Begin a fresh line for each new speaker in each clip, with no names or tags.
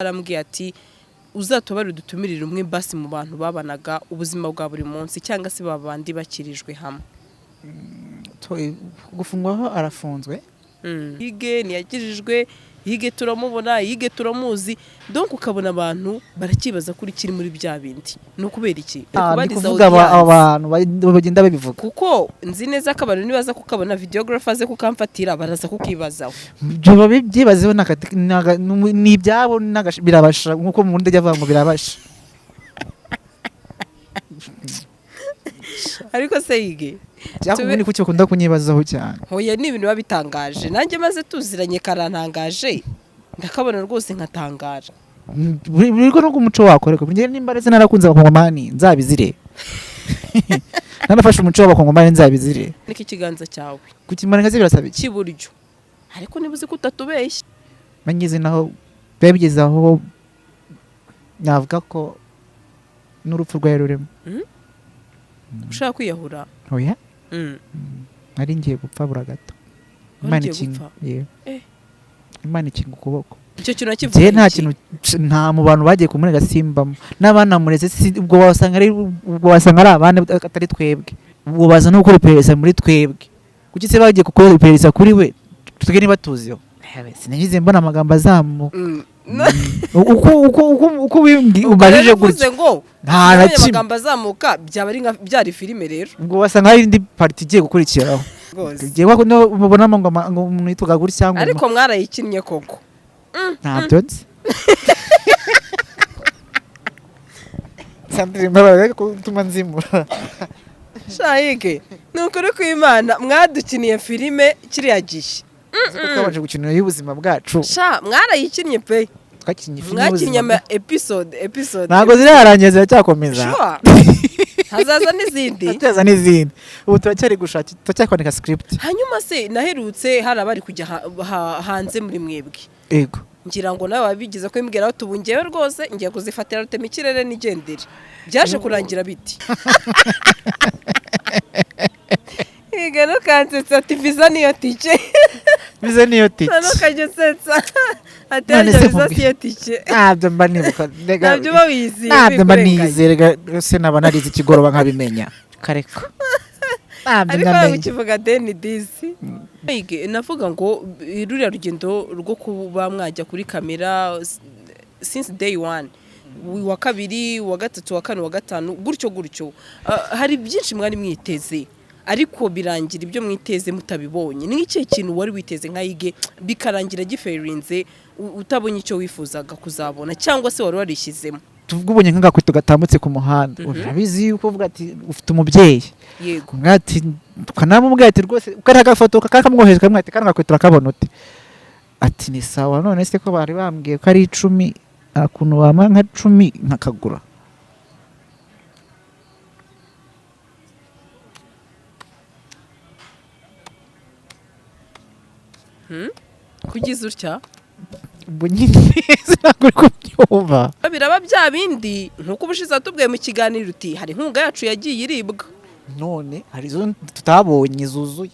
Arambwiye ati uzatubare udutumirire umwe basi mu bantu babanaga ubuzima bwa buri munsi, cyangwa se babandi bakirijwe hamwe.
Gufungwaho arafunzwe.
Yige ntiyakijijwe, Yige turamubona, Yige turamuzi, donc ukabona abantu barakibaza kuri kiri muri bya bindi. Ni ukubera iki?
Ni
Kubariza
kuvuga
audience.
Abantu bagenda babivuga.
Kuko nzi neza ko abantu nibaza kukabona, videographer aze kukamfatira, baraza kukibazaho.
Ibyo babibyibazeho, ni ibyabo, birabasha, nkuko mu ndege avuga ngo birabasha.
Ariko se Yige,
Cyangwa ubundi kuki bakunda kunyibazaho cyane?
Hoya, ni ibintu biba bitangaje. Nanjye maze tuziranye karantangaje, ndakabona rwose nkatangara.
Buri no umuco wakoreka. Njye nimba ndetse narakunze abakongomani, nzabizire. Narafashe umuco w'abakongomani, nzabizire.
Niko ikiganza cyawe
Kukimanika se birasaba iki?
cy'iburyo, ariko niba uzi ko utatubeshya.
Nageze naho biba bigeze aho navuga ko n'urupfu rwari rurimo.
Ushaka kwiyahura?
Oya. Nari ngiye gupfa bura gato.
Wari
Imana
ugiye
ikinga
gupfa?
Yewe. Imana ikinga ukuboko.
Icyo kintu nakivuga.
Njye nta kintu, nta mu bantu bagiye kumurega simbamo, n'abanamureze ubwo wasanga ari abandi atari twebwe. Ubwo baza no gukora iperereza muri twebwe. Kuki se bagiye gukora iperereza kuri we, twebwe niba tuziho? Sinigeze mbona amagambo azamuka. Uko umbajije gutya,
Uvuze ngo
nta na
nabonye
kimwe.
amagambo azamuka, byaba ari nka byari filime rero.
Ubwo wasanga hari indi partie igiye gukurikiraho.
Rwose.
Ngewe ko no ubonamo ngo umuntu yitwaga gutya, ngo
Ariko mwarayikinnye koko.
Ntabyo nzi. Sandrine, mbabarira gutuma nzimura.
Shayike, ni ukuri kw'Imana mwadukiniye filime kiriya gihe.
Uzi ko twabanje gukinira y'ubuzima bwacu.
Sha, mwarayikinnye pe.
Twakinnye filime
Mwakinnye
y'ubuzima
ama
bwacu.
episode episode.
Ntabwo zirarangira, ziracyakomeza.
Sure. Hazaza n'izindi.
Hazaza n'izindi. Ubu turacyari gushaka, turacyari script.
Hanyuma se naherutse hari abari kujya hanze muri mwebwe.
Yego.
Ngira ngo nawe wabigize ko imbwira aho tubungewe rwose, ngiye kuzifatira rutema ikirere nigendere. Byaje kurangira biti? Yiga ntukansetsa, ati viza niyo tike.
Bize niyo tike.
Ntukajya unsetsa, ati
None
harya
se
viza
nkubwire.
siyo tike?
Ntabyo mba nibuka.
Ntabyo uba wiziye.
Ntabyo mba
bikurenganya.
nizeye rega. Se naba narize ikigoroba nkabimenya kareka? Ntabyo
Ariko waba
namenye.
ukivuga deni disi. Yige, navuga ngo ruriya rugendo rwo kuba mwajya kuri kamera since day one, wa kabiri, wa gatatu, wa kane, wa gatanu, gutyo gutyo, hari byinshi mwari mwiteze, ariko birangira ibyo mwiteze mutabibonye. Ni ikihe kintu wari witeze nka Yige bikarangira giferinze, utabonye icyo wifuzaga kuzabona cyangwa se wari warishyizemo?
Tuvuge ubonye nk'agakweto gatambutse ku muhanda, urabizi yuko uvuga ati ufite umubyeyi.
Yego.
Umwe ati, ukanamubwira ati rwose kariya gafoto kakamwohereza, kamwe ati kano gakweto urakabona ute? Ati ni sawa. None se ko bari bambwiye ko ari 10, nta kuntu bampa nka 10 nkakagura?
Kugize utya?
Ubwo nyine ntabwo uri kubyumva.
Biraba bya bindi nkuko ubushize watubwiye mu kiganiro uti hari inkunga yacu yagiye iribwa.
None hari izo tutabonye zuzuye.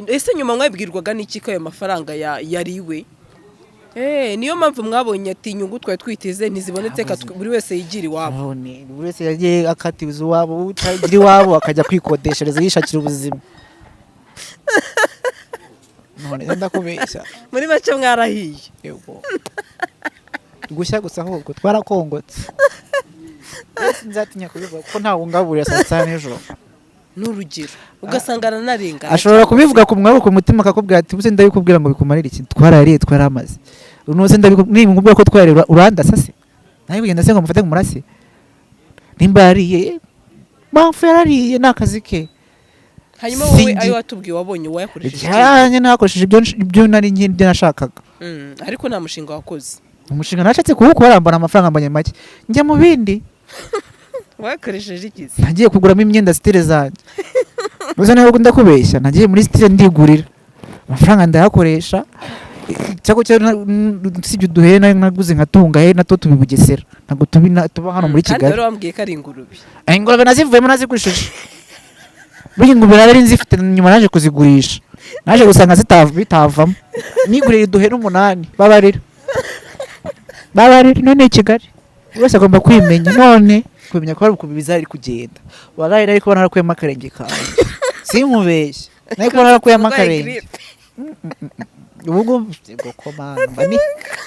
Ese nyuma mwabwirwaga n'iki ko ayo mafaranga yariwe? Niyo mpamvu mwabonye ati inyungu twari twiteze ntizibonetse,
Ntabwo
buri wese yigira iwabo.
None buri wese yagiye akatiza iwabo, utagira iwabo akajya kwikodeshereza yishakira ubuzima. None se ndakubeshya?
Muri make mwarahiye.
Yego. Gushya gusa, ahubwo twarakongotse. Ese nzatinya kubivuga kuko ntawe ungaburira saa sita nijoro?
N'urugero ugasanga aranarengana.
Ashobora kubivuga ku mwaboko ku mutima, akakubwira ati ubuse ndabikubwira ngo bikumarire iki? Twarariye, twaramaze. Nuse ndabikubwira nimubwira ko twarariye, urandasa se? Nawe kugenda se ngo mufate ngo murase? Nimba yariye, mpamvu yarariye ni akazi ke.
Hanyuma wowe,
Singi-
ayo watubwiye wabonye wayakoresheje iki?
Cyane nakoresheje ibyo nari ibyo nashakaga.
Ariko nta mushinga wakoze?
Umushinga nashatse kuwukora, mbona amafaranga mbonye make, njya mu bindi.
Wayakoresheje iki se?
Nagiye kuguramo imyenda style zanjye. Gusa niba ndakubeshya, nagiye muri style ndigurira, amafaranga ndayakoresha. Cyangwa usibye uduhe naguze nkatunga he natwo tubi Bugesera, ntabwo tubi tuba hano muri
Kandi
Kigali.
wari wambwiye ko ari ingurube.
Ingurube nazivuyemo, nazigurishije. Burya ingurube nari nzifite, nyuma naje kuzigurisha, naje gusanga bitavamo. Niguriye uduhene 8, babarira. Babarira none i Kigali buri wese agomba kwimenya, none kumenya ko hari ukuntu bizari kugenda. Waraye nari kubona narakuyemo akarenge kawe, sinkubeshye, nari kubona narakuyemo
Urwaye
akarenge.
grippe.
Ubu ngubu komanda ni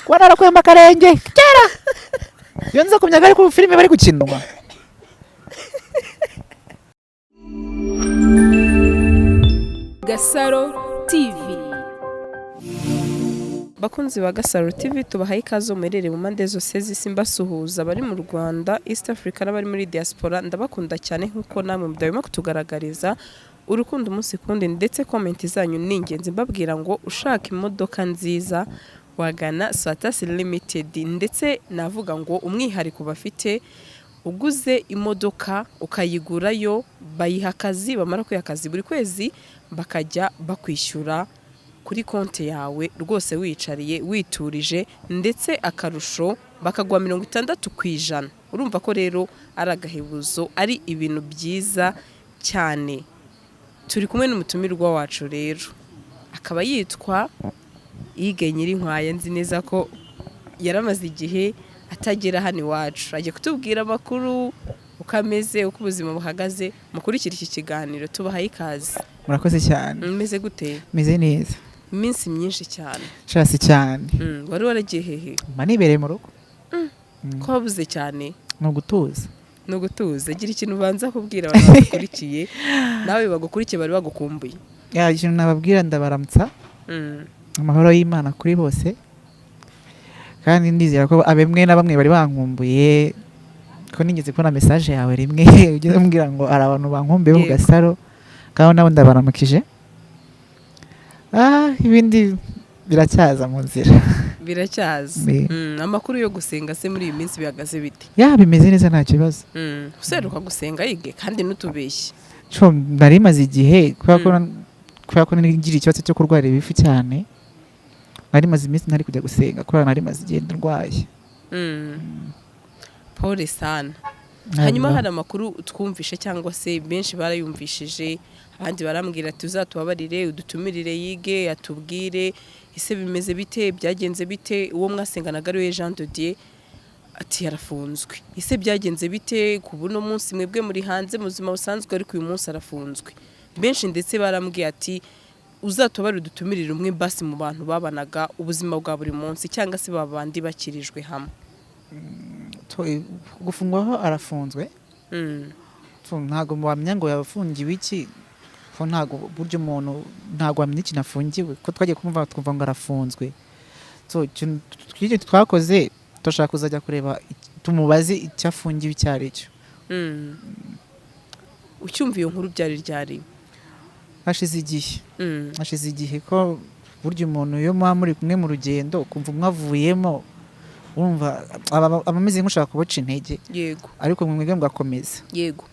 kuba narakuyemo akarenge kera, iyo nza kumenya ko ari ku filime bari gukinwa.
Gasaro TV. Bakunzi ba Gasaro TV, tubahaye ikaze muherereye mu mpande zose z'isi. Mbasuhuza abari mu Rwanda, East Africa n'abari muri diaspora. Ndabakunda cyane nk'uko namwe mudahwema kutugaragariza urukundo umunsi kundi, ndetse comment zanyu ni ingenzi. Mbabwira ngo ushaka imodoka nziza wagana Swatas Limited, ndetse navuga ngo umwihariko bafite, uguze imodoka ukayigurayo, bayiha akazi, bamara kuyiha akazi buri kwezi bakajya bakwishyura kuri konti yawe rwose wiyicariye witurije, ndetse akarusho bakaguha 60%. Urumva ko rero ari agahebuzo, ari ibintu byiza cyane. Turi kumwe n'umutumirwa wacu rero, akaba yitwa Yige Nyirinkwaya. Nzi neza ko yaramaze igihe atagera hano iwacu, agiye kutubwira amakuru uko ameze, uko ubuzima buhagaze. Mukurikire iki kiganiro, tubahaye ikaze.
Murakoze cyane.
Meze gute?
Meze neza.
Iminsi myinshi cyane.
Shasi cyane.
Wari waragiye hehe?
Mba nibereye mu rugo.
Ko wabuze cyane?
Ni ugutuza.
Ni ugutuza. Gira ikintu ubanza kubwira abantu bagukurikiye, nawe bagukurikiye bari bagukumbuye.
Yeah, ikintu nababwira, ndabaramutsa. Amahoro y'Imana kuri bose, kandi ndizera ko abemwe na bamwe bari bankumbuye, ko nigeze kubona message yawe rimwe ugeze umbwira ngo hari abantu bankumbuye bo mu Gasaro, kandi nabo ndabaramukije. Ibindi biracyaza mu nzira.
Biracyaza. Amakuru yo gusenga se muri iyi minsi bihagaze bite?
Yeah, bimeze neza, nta kibazo.
Useruka gusenga yige kandi ntutubeshye.
Co nari maze igihe, kubera ko nigira ikibazo cyo kurwara ibifu cyane, nari maze iminsi ntari kujya gusenga kubera nari maze igihe ndwaye.
Pole sana. Hanyuma hari amakuru twumvishe, cyangwa se benshi barayumvishije, abandi barambwira ati uzatubabarire udutumirire yige atubwire ese bimeze bite, byagenze bite, uwo mwasenganaga ari we Jean de Dieu, ati yarafunzwe, ese byagenze bite ku buno munsi mwebwe muri hanze mu buzima busanzwe, ariko uyu munsi arafunzwe. Benshi ndetse barambwiye ati uzatubabarire udutumirire umwe basi mu bantu babanaga ubuzima bwa buri munsi, cyangwa se babandi bakirijwe hamwe.
Gufungwaho arafunzwe. Ntabwo wamenya ngo yafungiwe iki, ko ntabwo burya umuntu ntabwo wamenya ikintu afungiwe, ko twagiye kumva twumva ngo arafunzwe. So ikintu twakoze, turashaka kuzajya kureba tumubaze icyo afungiwe icyo ari cyo.
Ucyumva iyo nkuru byari ryari?
Hashize igihe. Hashize igihe, ko burya umuntu iyo muba muri kumwe mu rugendo ukumva umwe avuyemo, wumva aba ameze nk'ushaka kubaca intege. Ariko mwebwe mugakomeza.
Yego.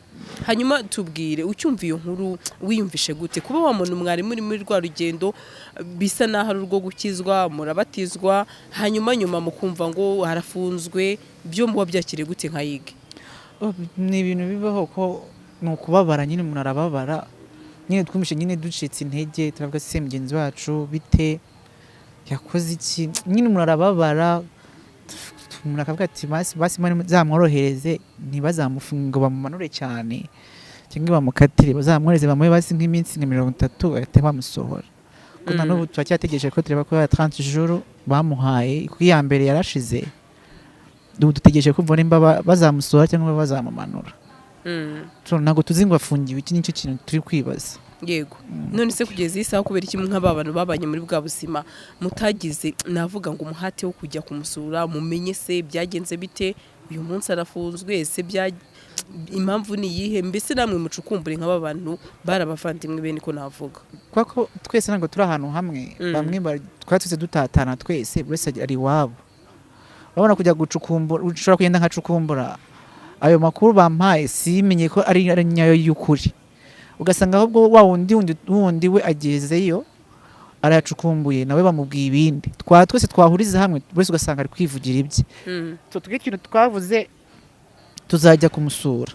Hanyuma tubwire, ucyumva iyo nkuru wiyumvishe gute, kuba wa muntu mwari muri muri rwa rugendo bisa n'aho ari urwo gukizwa, murabatizwa, hanyuma nyuma mukumva ngo harafunzwe, byo muba byakiriye gute nka Yige?
Oh, ni ibintu bibaho, ko ni ukubabara nyine, umuntu arababara nyine. Twumvishe nyine ducitse intege, turavuga se mugenzi wacu bite, yakoze iki? Nyine umuntu arababara, umuntu akavuga ati basi basi Imana zamworohereze, ntibazamufunge ngo bamumanure cyane cyangwa bamukatire, bazamworohereze bamuhe basi nk'iminsi nka 30 bahite bamusohora, kuko na n'ubu turacyategereje ko tureba ko ya 30 jours bamuhaye, kuko iya mbere yarashize. Ubu dutegereje kumva nimba bazamusohora cyangwa bazamumanura. So, ntabwo tuzi ngo afungiwe iki, nicyo kintu turi kwibaza.
Yego. None se kugeza iyi saha, kubera iki nk'aba bantu babanye muri bwa buzima mutagize, navuga ngo umuhate wo kujya kumusura, mumenye se byagenze bite, uyu munsi arafunzwe, ese bya impamvu ni iyihe, mbese namwe mucukumbure nk'aba bantu bari abavandimwe bene ko navuga?
Kubera ko twese ntabwo turi ahantu hamwe. Bamwe twari twese dutatana twese, buri wese ari iwabo. Urabona kujya gucukumbura, ushobora kugenda nkacukumbura ayo makuru bampaye simenye ko ari nyayo y'ukuri, ugasanga ahubwo wa wundi we agezeyo arayacukumbuye, nawe bamubwiye ibindi, twa twese twahuriza hamwe, buri wese ugasanga ari kwivugira ibye. So twe ikintu twavuze, tuzajya kumusura.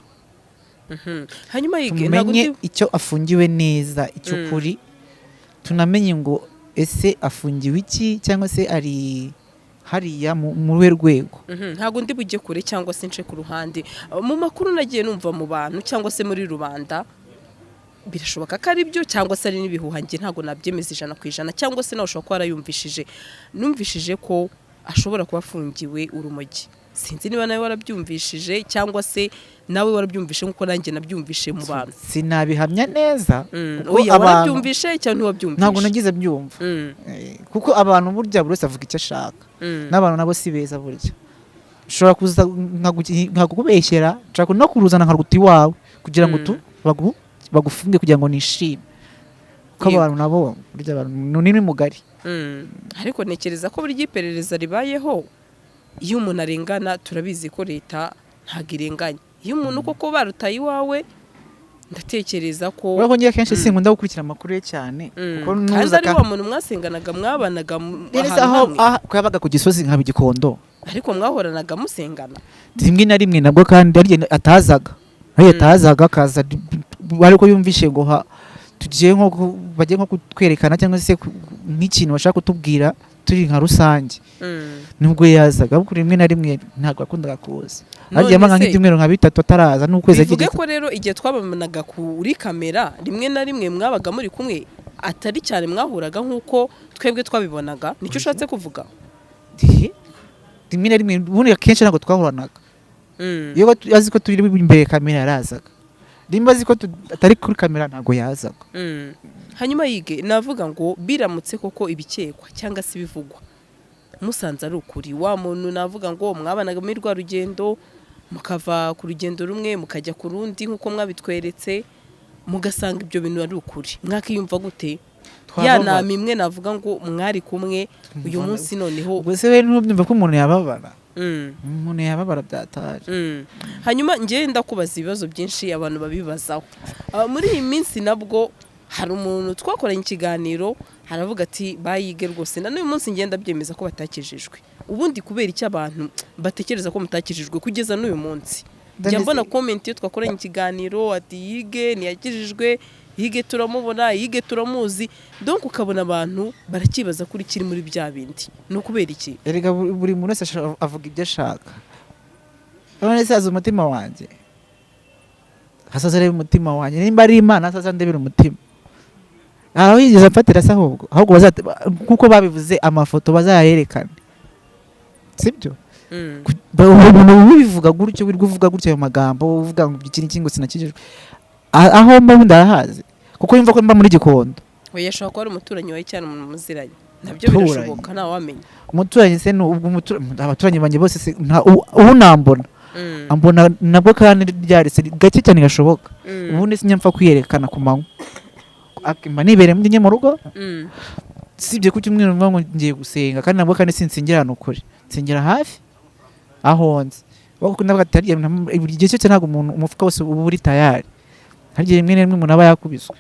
Hanyuma Yige, ntabwo
tumenye
ndi
icyo afungiwe neza, icy'ukuri, tunamenye ngo ese afungiwe iki cyangwa se ari Hariya mu ruhe rwego?
Ntabwo ndi bujye kure cyangwa se nce ku ruhande. Mu makuru nagiye numva mu bantu cyangwa se muri rubanda, birashoboka ko ari byo cyangwa se ari n'ibihuha, njye ntabwo nabyemeza 100%, cyangwa se nawe ushobora kuba warayumvishije. Numvishije ko ashobora kuba afungiwe urumogi. Sinzi niba nawe warabyumvishije cyangwa se nawe warabyumvishe nk'uko nanjye nabyumvishe mu bantu.
Sinabihamya neza, kuko
Oya,
abantu
warabyumvishe cyangwa ntiwabyumvishe?
Ntabwo nagize byumva. Kuko abantu burya buri wese avuga icyo ashaka. N'abantu nabo si beza. Burya ushobora kuza nkakubeshyera, nshobora no kuruzana nkaruta iwawe kugira ngo bagufunge kugira ngo nishime, kuko abantu nabo burya abantu ni mugari.
Ariko ntekereza ko burya iperereza ribayeho, iyo umuntu arengana, turabizi ko leta ntabwo irenganya. Iyo umuntu koko barutaye iwawe, ndatekereza ko
Urabona ko ngiye akenshi sinkunda gukurikira amakuru ye cyane, kuko
Kandi
nuza
ari wa muntu mwasenganaga, mwabanaga
Rero se
ahantu
aho
hamwe.
Ko yabaga ku Gisozi nkaba Igikondo.
Ariko mwahoranaga musengana.
Rimwe na rimwe nabwo kandi hari igihe atazaga, hari igihe atazaga, akaza ariko yumvishe ngo tugiye nko bagiye nko kutwerekana cyangwa se nk'ikintu bashaka kutubwira turi nka rusange, nubwo yazaga. Ariko rimwe na rimwe ntabwo yakundaga kuza.
None
Ariko yamaga
se
nk'ibyumweru nka 3 ataraza, n'ukwezi
bivuge
agiye.
ko rero igihe twababonaga kuri kamera, rimwe na rimwe mwabaga muri kumwe, atari cyane mwahuraga nk'uko twebwe twabibonaga, nicyo ushatse kuvuga?
Rimwe na rimwe, ubundi akenshi ntabwo twahoranaga. Iyo azi ko turi imbere ya kamera yarazaga, nimba azi ko atari kuri kamera ntabwo yazaga.
Hanyuma yige, navuga ngo biramutse koko ibikekwa cyangwa se ibivugwa musanze ari ukuri, wa muntu navuga ngo mwabanaga muri rwa rugendo, mukava ku rugendo rumwe mukajya ku rundi nk'uko mwabitweretse, mugasanga ibyo bintu ari ukuri, mwakiyumva gute? Ya
Twababara.
nama imwe navuga ngo mwari kumwe uyu munsi noneho.
Ubwo se we ntubyumva ko umuntu yababara? Umuntu yababara byataje.
Hanyuma njyewe ndakubaza ibibazo byinshi abantu babibazaho. Muri iyi minsi nabwo hari umuntu twakoranye ikiganiro, haravuga ati bayige rwose na n'uyu munsi ngenda byemeza ko batakijijwe. Ubundi kubera icyo abantu batekereza ko mutakijijwe kugeza n'uyu munsi? Njya mbona comment iyo twakoranye ikiganiro ati yige ntiyakijijwe, yige turamubona, yige turamuzi. Donc ukabona abantu barakibaza kuri kiri muri bya bindi. Ni ukubera iki?
Erega buri muntu wese avuga ibyo ashaka. None se azi umutima wanjye? Hasaza areba umutima wanjye, nimba ari Imana hasaza ndebera umutima, aho yigeze amfatira se? Ahubwo kuko babivuze, amafoto bazayerekane, sibyo? Umuntu ubivuga gutyo, wirirwa uvuga gutyo ayo magambo, uvuga ngo iki n'iki, ngo sinakijijwe, aho mba ubundi arahazi, kuko yumva ko mba muri Gikondo.
Oya, ashobora kuba ari umuturanyi wawe cyane, umuntu muziranye, nabyo
Umuturanyi.
birashoboka, ntawamenya.
Umuturanyi se ni ubwo abaturanyi banjye bose se unambona ambona nabwo kandi ryaretse gake cyane gashoboka. Ubundi sinyapfa kwiyerekana ku manywa. Mba nibereye njye mu rugo, sibye ku cyumweru mvuga ngo ngiye gusenga, kandi nabwo kandi sinsengera ahantu kure, nsengera hafi aho nzi. Kuko ndavuga ati hariya buri gihe cyose ntabwo umuntu umufuka wose uba uri tayari. Hari igihe rimwe na rimwe umuntu aba yakubiswe.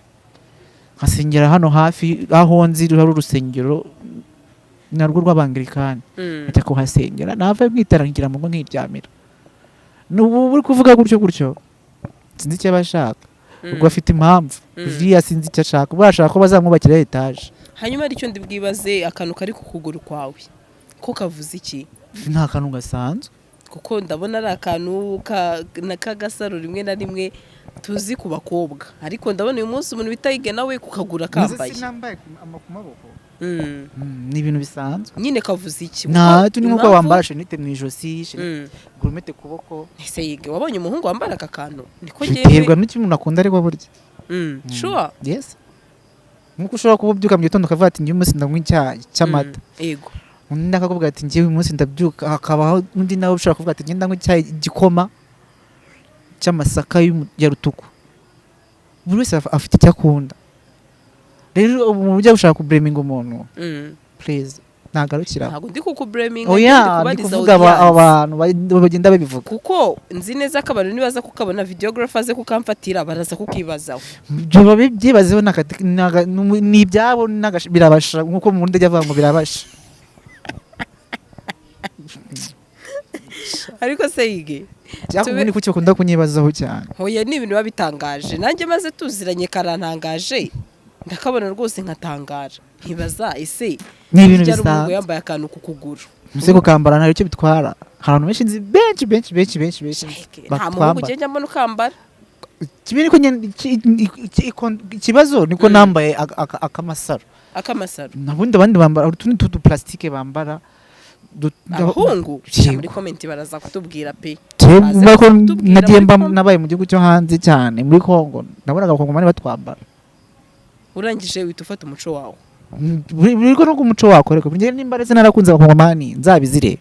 Nkasengera hano hafi aho nzi hari urusengero narwo rw'Abangilikani, nkajya kuhasengera, nava nkitarangira mu rugo nkiryamira. N'ubu uri kuvuga gutyo gutyo, sinzi icyo aba ashaka. Ubwo afite impamvu. Uriya sinzi icyo ashaka, ubwo arashaka ko bazamwubakira etaje.
Hanyuma aricyo ndi bwibaze, akantu kari ku kuguru kwawe ko kavuze iki?
Nta kantu gasanzwe.
Kuko ndabona ari akantu k'agasaro rimwe na rimwe tuzi ku bakobwa, ariko ndabona uyu munsi umuntu bita Yige nawe kukagura kambaye.
Sinambaye ku maboko. Ni ibintu bisanzwe.
Nyine kavuze iki?
Nta
Kuko
ni nkuko
impamvu-
wambara chaînette mu ijosi, gourmette ku kuboko.
Ese Yige, wabonye umuhungu wambara aka kantu? Niko
Biterwa
ngewe
n'icyo umuntu akunda, ariko burya
Sure.
Yes, nkuko ushobora kuba ubyuka mu gitondo ukavuga ati njyewe umunsi ndanywa icyayi cy'amata,
Yego.
undi akakubwira ati njyewe uyu munsi ndabyuka, hakabaho undi nawe ushobora kuvuga ati njye ndanywa icyayi, igikoma cy'amasaka ya rutuku. Buri wese afite icyo akunda. Rero ubu mu buryo bushaka kublaminga umuntu, please, ntagarukira aho.
Ntabwo ndi kukubureminga.
Oya, ndi kuvuga abantu bagenda babivuga.
Kuko nzi neza ko abantu nibaza kukabona, videographer aze kukamfatira, baraza kukibazaho.
Ibyo babibyibazeho, ni ibyabo, birabasha, nkuko mu ndege avuga ngo birabasha.
Ariko se Yige,
Cyangwa ubundi kuki bakunda kunyibazaho cyane?
Hoya, ni ibintu biba bitangaje. Nanjye maze tuziranye karantangaje, ndakabona rwose nkatangara, nkibaza ese
Ni ibintu
ryari umuhungu
bisanzwe.
yambaye akantu ku kuguru?
Ese kukambara nta icyo bitwara? Hari abantu benshi nzi, benshi benshi benshi benshi benshi
Nta muhungu
batwambara.
ugenda mbona ukambara.
Kibi niko nyine ikibazo niko nambaye akamasaro.
Akamasaro.
Nabundi abandi bambara utundi tudu plastique bambara
Abahungu?
Yego.
Muri comment baraza kutubwira pe.
Jewe
Baze
mba ko
kutubwira
nagiye
muri
mba
comment.
nabaye mu gihugu cyo hanze cyane, muri Congo nabonaga abakongomani batwambara.
Urangije uhita ufata umuco wawe.
Buri ko nuko umuco wakoreka. Njye nimba ndetse narakunze abakongomani nzabizire,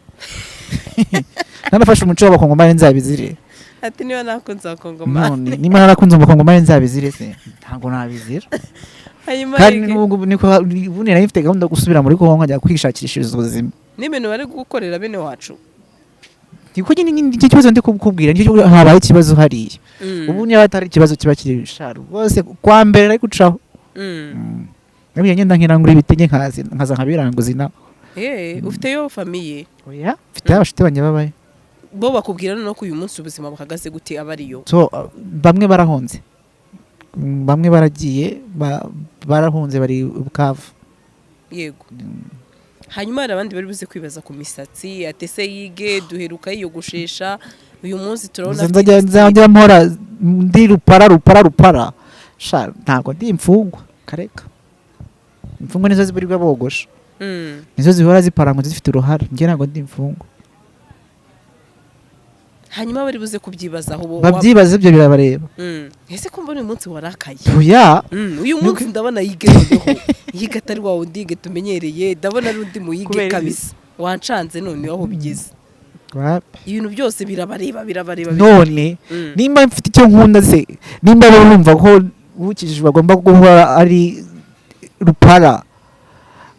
narafashe umuco w'abakongomani nzabizire.
Ati niba nakunze abakongomani.
None nimba narakunze umukongomani nzabizire se? Ntabwo nabizira.
Hanyuma
Kandi
rege,
n'ubu niko ubundi nari mfite gahunda yo gusubira muri Congo nkajya kwishakishiriza ubuzima.
N'ibintu bari gukorera bene wacu.
Niko nyine nicyo kibazo ndi kukubwira, nicyo habaye ikibazo hariya. Ubu niba hatari ikibazo kiba kiri sha rwose kwa mbere ari gucaho. Nabwiye ngenda nkirangura ibitenge nkaza nkabiranguza ina.
Eh, ufiteyo famille?
Oya, mfite abashuti banjye babayo.
Bo bakubwira noneho ko uyu munsi ubuzima buhagaze gute aba ariyo?
So bamwe barahunze, bamwe baragiye, barahunze bari Bukavu.
Yego. Hanyuma hari abandi bari buze kwibaza ku misatsi, ati ese yige duheruka yiyogoshesha, uyu munsi turabona afite
Nzajya
imisatsi.
Nzajya mpora ndi rupara rupara rupara sha, ntabwo ndi imfungwa, kareka. Imfungwa nizo ziburirwa bogosha, nizo zihora ziparangutse zifite uruhara. Njye ntabwo ndi imfungwa.
Hanyuma bari buze kubyibazaho bo.
Babyibaze, ibyo birabareba.
Ese ko mbona uyu munsi warakaye?
Oya.
Uyu munsi ndabona yige noneho yige atari wa wundi yige tumenyereye, ndabona ari undi muyige.
Kubera iki?
Kabisa wancanze none aho bigeze.
Wapi.
Ibintu byose birabareba, birabareba.
None nimba mfite icyo nkunda se, nimba bumva ko ukijijwe agomba guhora ari rupara,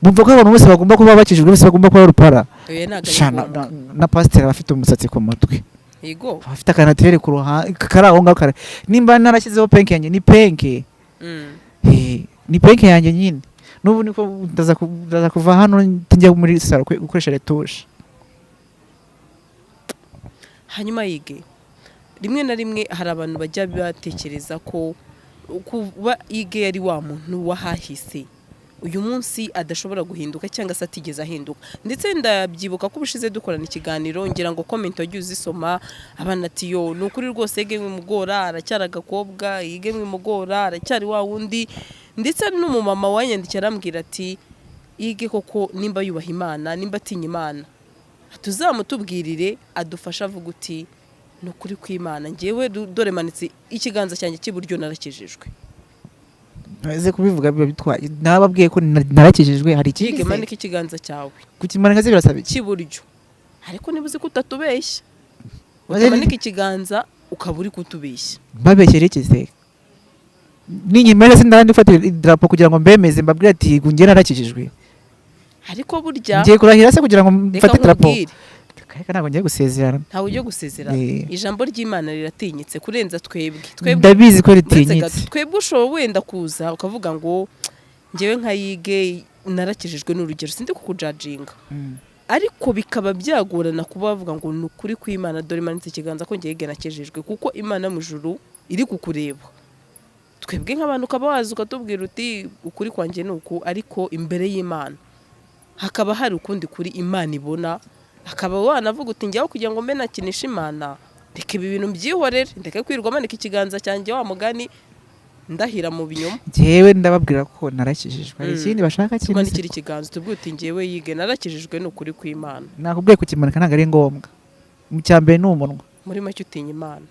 bumva ko abantu bose bagomba kuba bakijijwe bose bagomba kuba rupara?
Oya, ntabwo ari
Sha,
ngombwa.
Na pasiteri aba afite umusatsi ku mutwe.
Yego.
Aba afite akanatirere ku ruhande kari aho ngaho nimba narashyizeho penke yanjye ni penke. Ni penke yanjye nyine. N'ubu niko ndaza kuva hano njya muri salon gukoresha retouche.
Hanyuma yige, rimwe na rimwe hari abantu bajya batekereza ko kuba yige yari wa muntu wahahise, uyu munsi adashobora guhinduka cyangwa se atigeze ahinduka. Ndetse ndabyibuka ko ubushize dukorana ikiganiro, ngira ngo comment wagiye uzisoma, abana ati: "Yo, ni ukuri rwose yige mwimugora, aracyari agakobwa, yige mwimugora, aracyari wa wundi." Ndetse hari n'umumama wanyandikiye arambwira ati: "Yige koko nimba yubaha Imana, nimba atinya Imana, tuzamutubwirire adufashe avuga uti ni ukuri kw'Imana, ngewe dore manitse ikiganza cyanjye cy'iburyo, narakijijwe."
Ese kubivuga biba bitwaye? Nababwiye ko narakijijwe, hari ikindi
Yige
se?
Manika ikiganza cyawe.
Kukimanika se birasaba iki?
Cy'iburyo. Ariko niba uzi ko utatubeshya,
Maze
utamanika ikiganza ukaba uri kutubeshya.
Mbabeshyera iki se? Ninyimera se ndandi gufata idarapo kugira ngo mbemeze, mbabwire ati njye narakijijwe?
Ariko burya
Ngiye kurahira se kugira ngo
reka
mfate idarapo?
nkubwire.
Reka, ntabwo ngiye gusezerana.
Ntawe ujya gusezerana. Ijambo ry'Imana riratinyitse kurenza twebwe. Twebwe
Ndabizi ko
uretse
ritinyitse.
gato, twebwe ushobora wenda kuza ukavuga ngo ngewe nka yige narakijijwe, n'urugero, sindi kukujajinga, ariko bikaba byagorana kuba bavuga ngo ni ukuri kw'Imana, dore manitse ikiganza ko ngewe nakijijwe, kuko Imana mu ijuru iri kukureba. Twebwe nk'abantu ukaba waza ukatubwira uti ukuri kwanjye ni uku, ariko imbere y'Imana hakaba hari ukundi kuri Imana ibona, akaba wanavuga uti njyaho kugira ngo mbe nakinisha Imana, reka ibi bintu mbyihorere, ndeke kwirirwa manika ikiganza cyanjye wa mugani ndahira mu binyoma.
Njyewe ndababwira ko narakijijwe, hari ikindi bashaka kindi se?
Tumanikira ikiganza tubwire uti ngewe yige narakijijwe, ni ukuri kw'Imana.
Nakubwiye, kukimanika ntabwo ari ngombwa, mu cya mbere ni umunwa.
Muri make utinya Imana.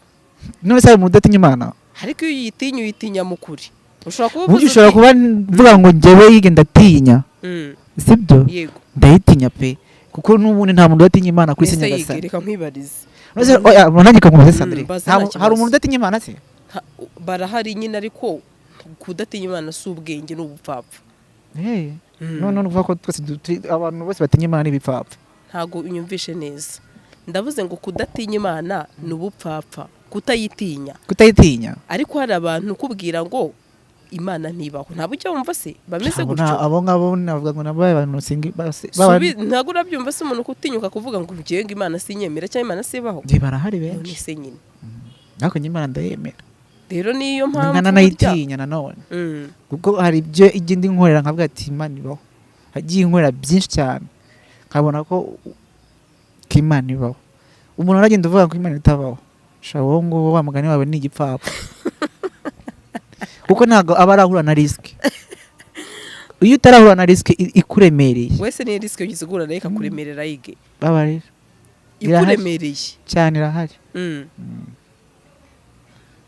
None se hari umuntu udatinya Imana?
Ariko iyo uyitinya, uyitinya mu kuri. Ushobora kuba
Ubundi
uvuze
ushobora
uti
kuba mvuga ngo njyewe yige ndatinya, sibyo?
Yego.
Ndayitinya pe, kuko n'ubundi nta muntu udatinya Imana kuri se.
Ese yige,
Nyagasani.
reka nkwibarize.
None se, oya, nanjye kankubaze, Sandrine.
Mbaza, nta
Hari
kibazo.
umuntu udatinya Imana se?
Barahari nyine, ariko kudatinya Imana si ubwenge, ni ubupfapfa.
Hey. None ni ukuvuga ko twese abantu bose batinya Imana n'ibipfapfa?
Ntabwo unyumvishe neza. Ndavuze ngo kudatinya Imana ni ubupfapfa, kutayitinya.
Kutayitinya.
Ariko hari abantu ukubwira ngo Imana ntibaho, ntabwo ujya wumva se bameze
Abo
gutyo?
Abo ngabo navuga ngo nabo abantu singi
Ntabwo urabyumva se umuntu kutinyuka kuvuga ngo ngewe ngo Imana sinyemera cyangwa Imana sibaho?
Njye barahari
None
benshi.
se nyine.
Ariko njye Imana ndayemera.
Rero niyo mpamvu
Nkana
burya
nayitinya nanone, kuko hari ibyo ijya indi nkorera nkavuga ati Imana ibaho. Hagiye inkorera byinshi cyane nkabona ko Ko Imana ibaho. Umuntu aragenda uvuga ko Imana itabaho, sha, wowe nguwo wa mugani wawe ni igipfapfa, kuko ntabwo aba arahura na risk. Iyo utarahura na risk ikuremereye.
Wese ni risk ugize guhura nayo ikakuremerera, yige?
Babarira. Irahari.
Ikuremereye.
Cyane, irahari.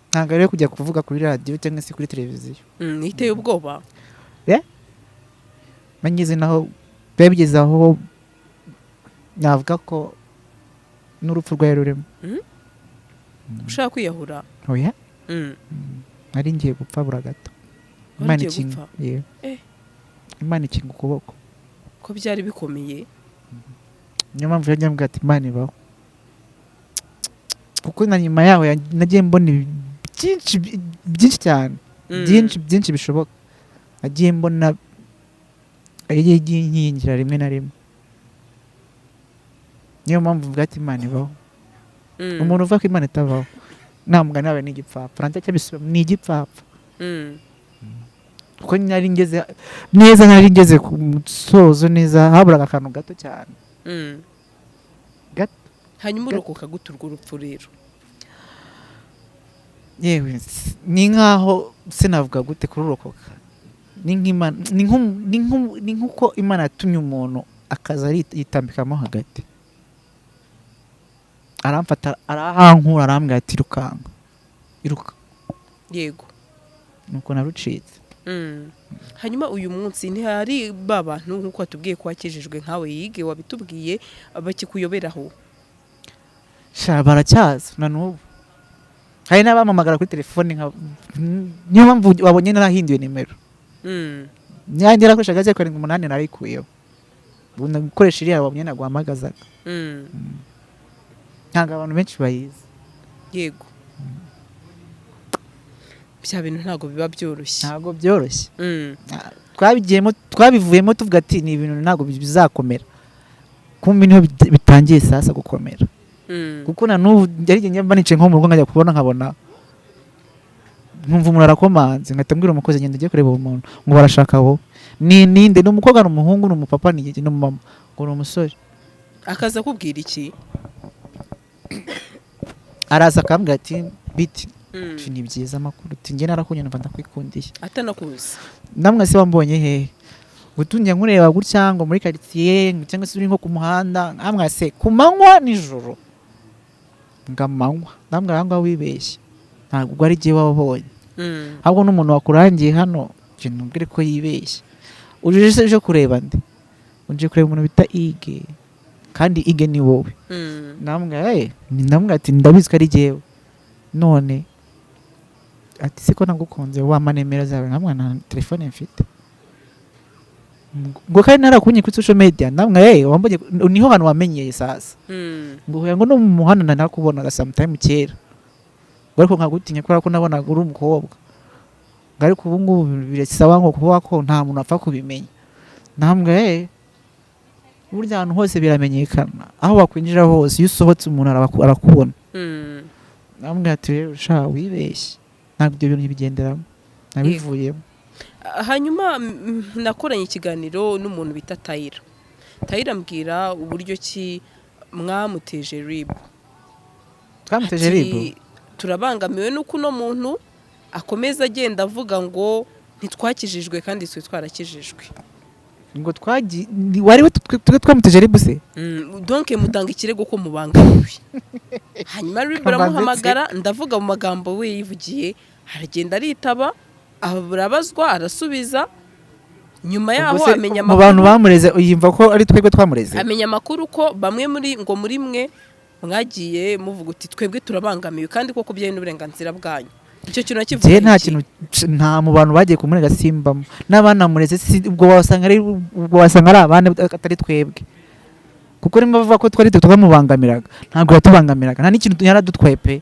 Ntabwo ari iyo kujya kuvuga kuri radiyo cyangwa se kuri televiziyo.
Iteye ubwoba.
Ngeze naho biba bigeze aho navuga ko n'urupfu rwari rurimo.
Ushaka kwiyahura?
Oya. Nari ngiye gupfa bura gato.
Wari
Imana
ugiye
ikinga
gupfa?
Yewe. Imana ikinga ukuboko.
Ko byari bikomeye.
Niyo mpamvu yajya ambwira ati Imana ibaho, kuko na nyuma yaho nagiye mbona byinshi, byinshi cyane. Byinshi byinshi bishoboka nagiye mbona, yagiye inkingira rimwe na rimwe. Niyo mpamvu mvuga ati Imana ibaho. Umuntu uvuga ko Imana itabaho, nta mugani wawe, ni igipfapfa. Nanjye cyabisubiramo, ni igipfapfa. Kuko nari ngeze neza, nari ngeze ku musozo neza, haburaga akantu gato cyane. Gato.
Hanyuma
Gato.
urokoka gute urwo rupfu rero?
Yewe, ni nkaho sinavuga gute kururokoka, ni nk'Imana, ni nk'uko Imana yatumye umuntu akaza yitambikamo hagati, aramfata, arahankura, arambwira ati irukanka, iruka. Nuko narucitse.
Hanyuma uyu munsi ntihari ba bantu, nk'uko watubwiye ko wakijijwe nkawe yige, wabitubwiye, bakikuyoberaho?
Sha, baracyaza na n'ubu. Hari n'abampamagara kuri telefone, nka niyo mpamvu wabonye narahinduye nimero. Nyange narakoreshaga 078, narayikuyeho, ubu gukoresha iriya wabonye naguhamagazaga. Ntabwo abantu benshi bayizi.
Yego, bya bintu ntabwo biba byoroshye.
Ntabwo byoroshye. Twabigiyemo, twabivuyemo tuvuga ati ni ibintu ntabwo bizakomera, kumbe niho bitangiye sasa gukomera. Kuko na n'ubu yari igihe mba nicaye nko mu rugo, nkajya kubona nkabona nkumva umuntu arakomanze, nkahita mbwira umukozi, ngenda ujye kureba uwo muntu ngo barashaka wowe. Ni ninde? Ni umukobwa, ni umuhungu, ni umupapa, ni umumama? Ngo ni umusore.
Akaza akubwira iki?
Araza akambwira ati biti? Ati, ni byiza, amakuru? Ati njye narakunye, numva ndakwikundiye.
Atanakuzi?
Namwe se wambonye hehe? Gutunjya nkureba gutya ngo muri karitsiye ngo cyangwa se uri nko ku muhanda. Namwe se ku manywa nijoro? Ngo amanywa. Namwe aho ngaho wibeshye, ntabwo ubwo ari jye wabonye, ahubwo n'umuntu wakurangiye hano, njye ntubwire ko yibeshye. Uje se uje kureba nde? Uje kureba umuntu bita Ige, kandi Ige ni wowe. Namwe ndamubwira ati ndabizi ko ari jyewe. None ati siko nagukunze, wampa nimero zawe? Nkamwe nta telefone mfite. Ngo kandi narakunye kuri social media. Namwe wambonye niho hantu wamenyeye sasa. Ngo oya, ngo no mu muhanda nakubonaga sometime kera, ngo ariko nkagutinya kubera ko nabonaga uri umukobwa, ngo ariko ubu ngubu birasaba ngo kuba ko nta muntu apfa kubimenya. Namwe burya ahantu hose biramenyekana, aho wakwinjira hose, iyo usohotse umuntu arakubona. Namwe ati rero sha, wibeshye, ntabwo ibyo bintu nkibigenderamo, nabivuyemo.
Hanyuma nakoranye ikiganiro n'umuntu bita Tayira. Tayira ambwira uburyo ki mwamuteje RIB.
Twamuteje
Ati,
RIB?
Turabangamiwe n'uko uno muntu akomeza agenda avuga ngo ntitwakijijwe kandi twe twarakijijwe.
Ngo twagi wari we twe twamuteje RIB se?
Donc mutanga ikirego ko mubangamiwe, hanyuma RIB
Kamanzi.
aramuhamagara. Ndavuga mu magambo we yivugiye, aragenda aritaba, arabazwa, arasubiza. Nyuma yaho
Ubwo se
amenya
mu bantu
amakuru
bamureze yumva ko ari twebwe twamureze?
Amenya amakuru ko bamwe muri ngo muri mwe mwagiye muvuga uti twebwe turabangamiwe, kandi koko byari n'uburenganzira bwanyu. Icyo kintu nakivuga.
Njye nta kintu, nta mu bantu bagiye kumurega simbamo, n'abanamureze ubwo wasanga ari abandi atari twebwe, kuko nimba bavuga ko twari twe twamubangamiraga, ntabwo yatubangamiraga, nta n'ikintu yaradutwaye pe,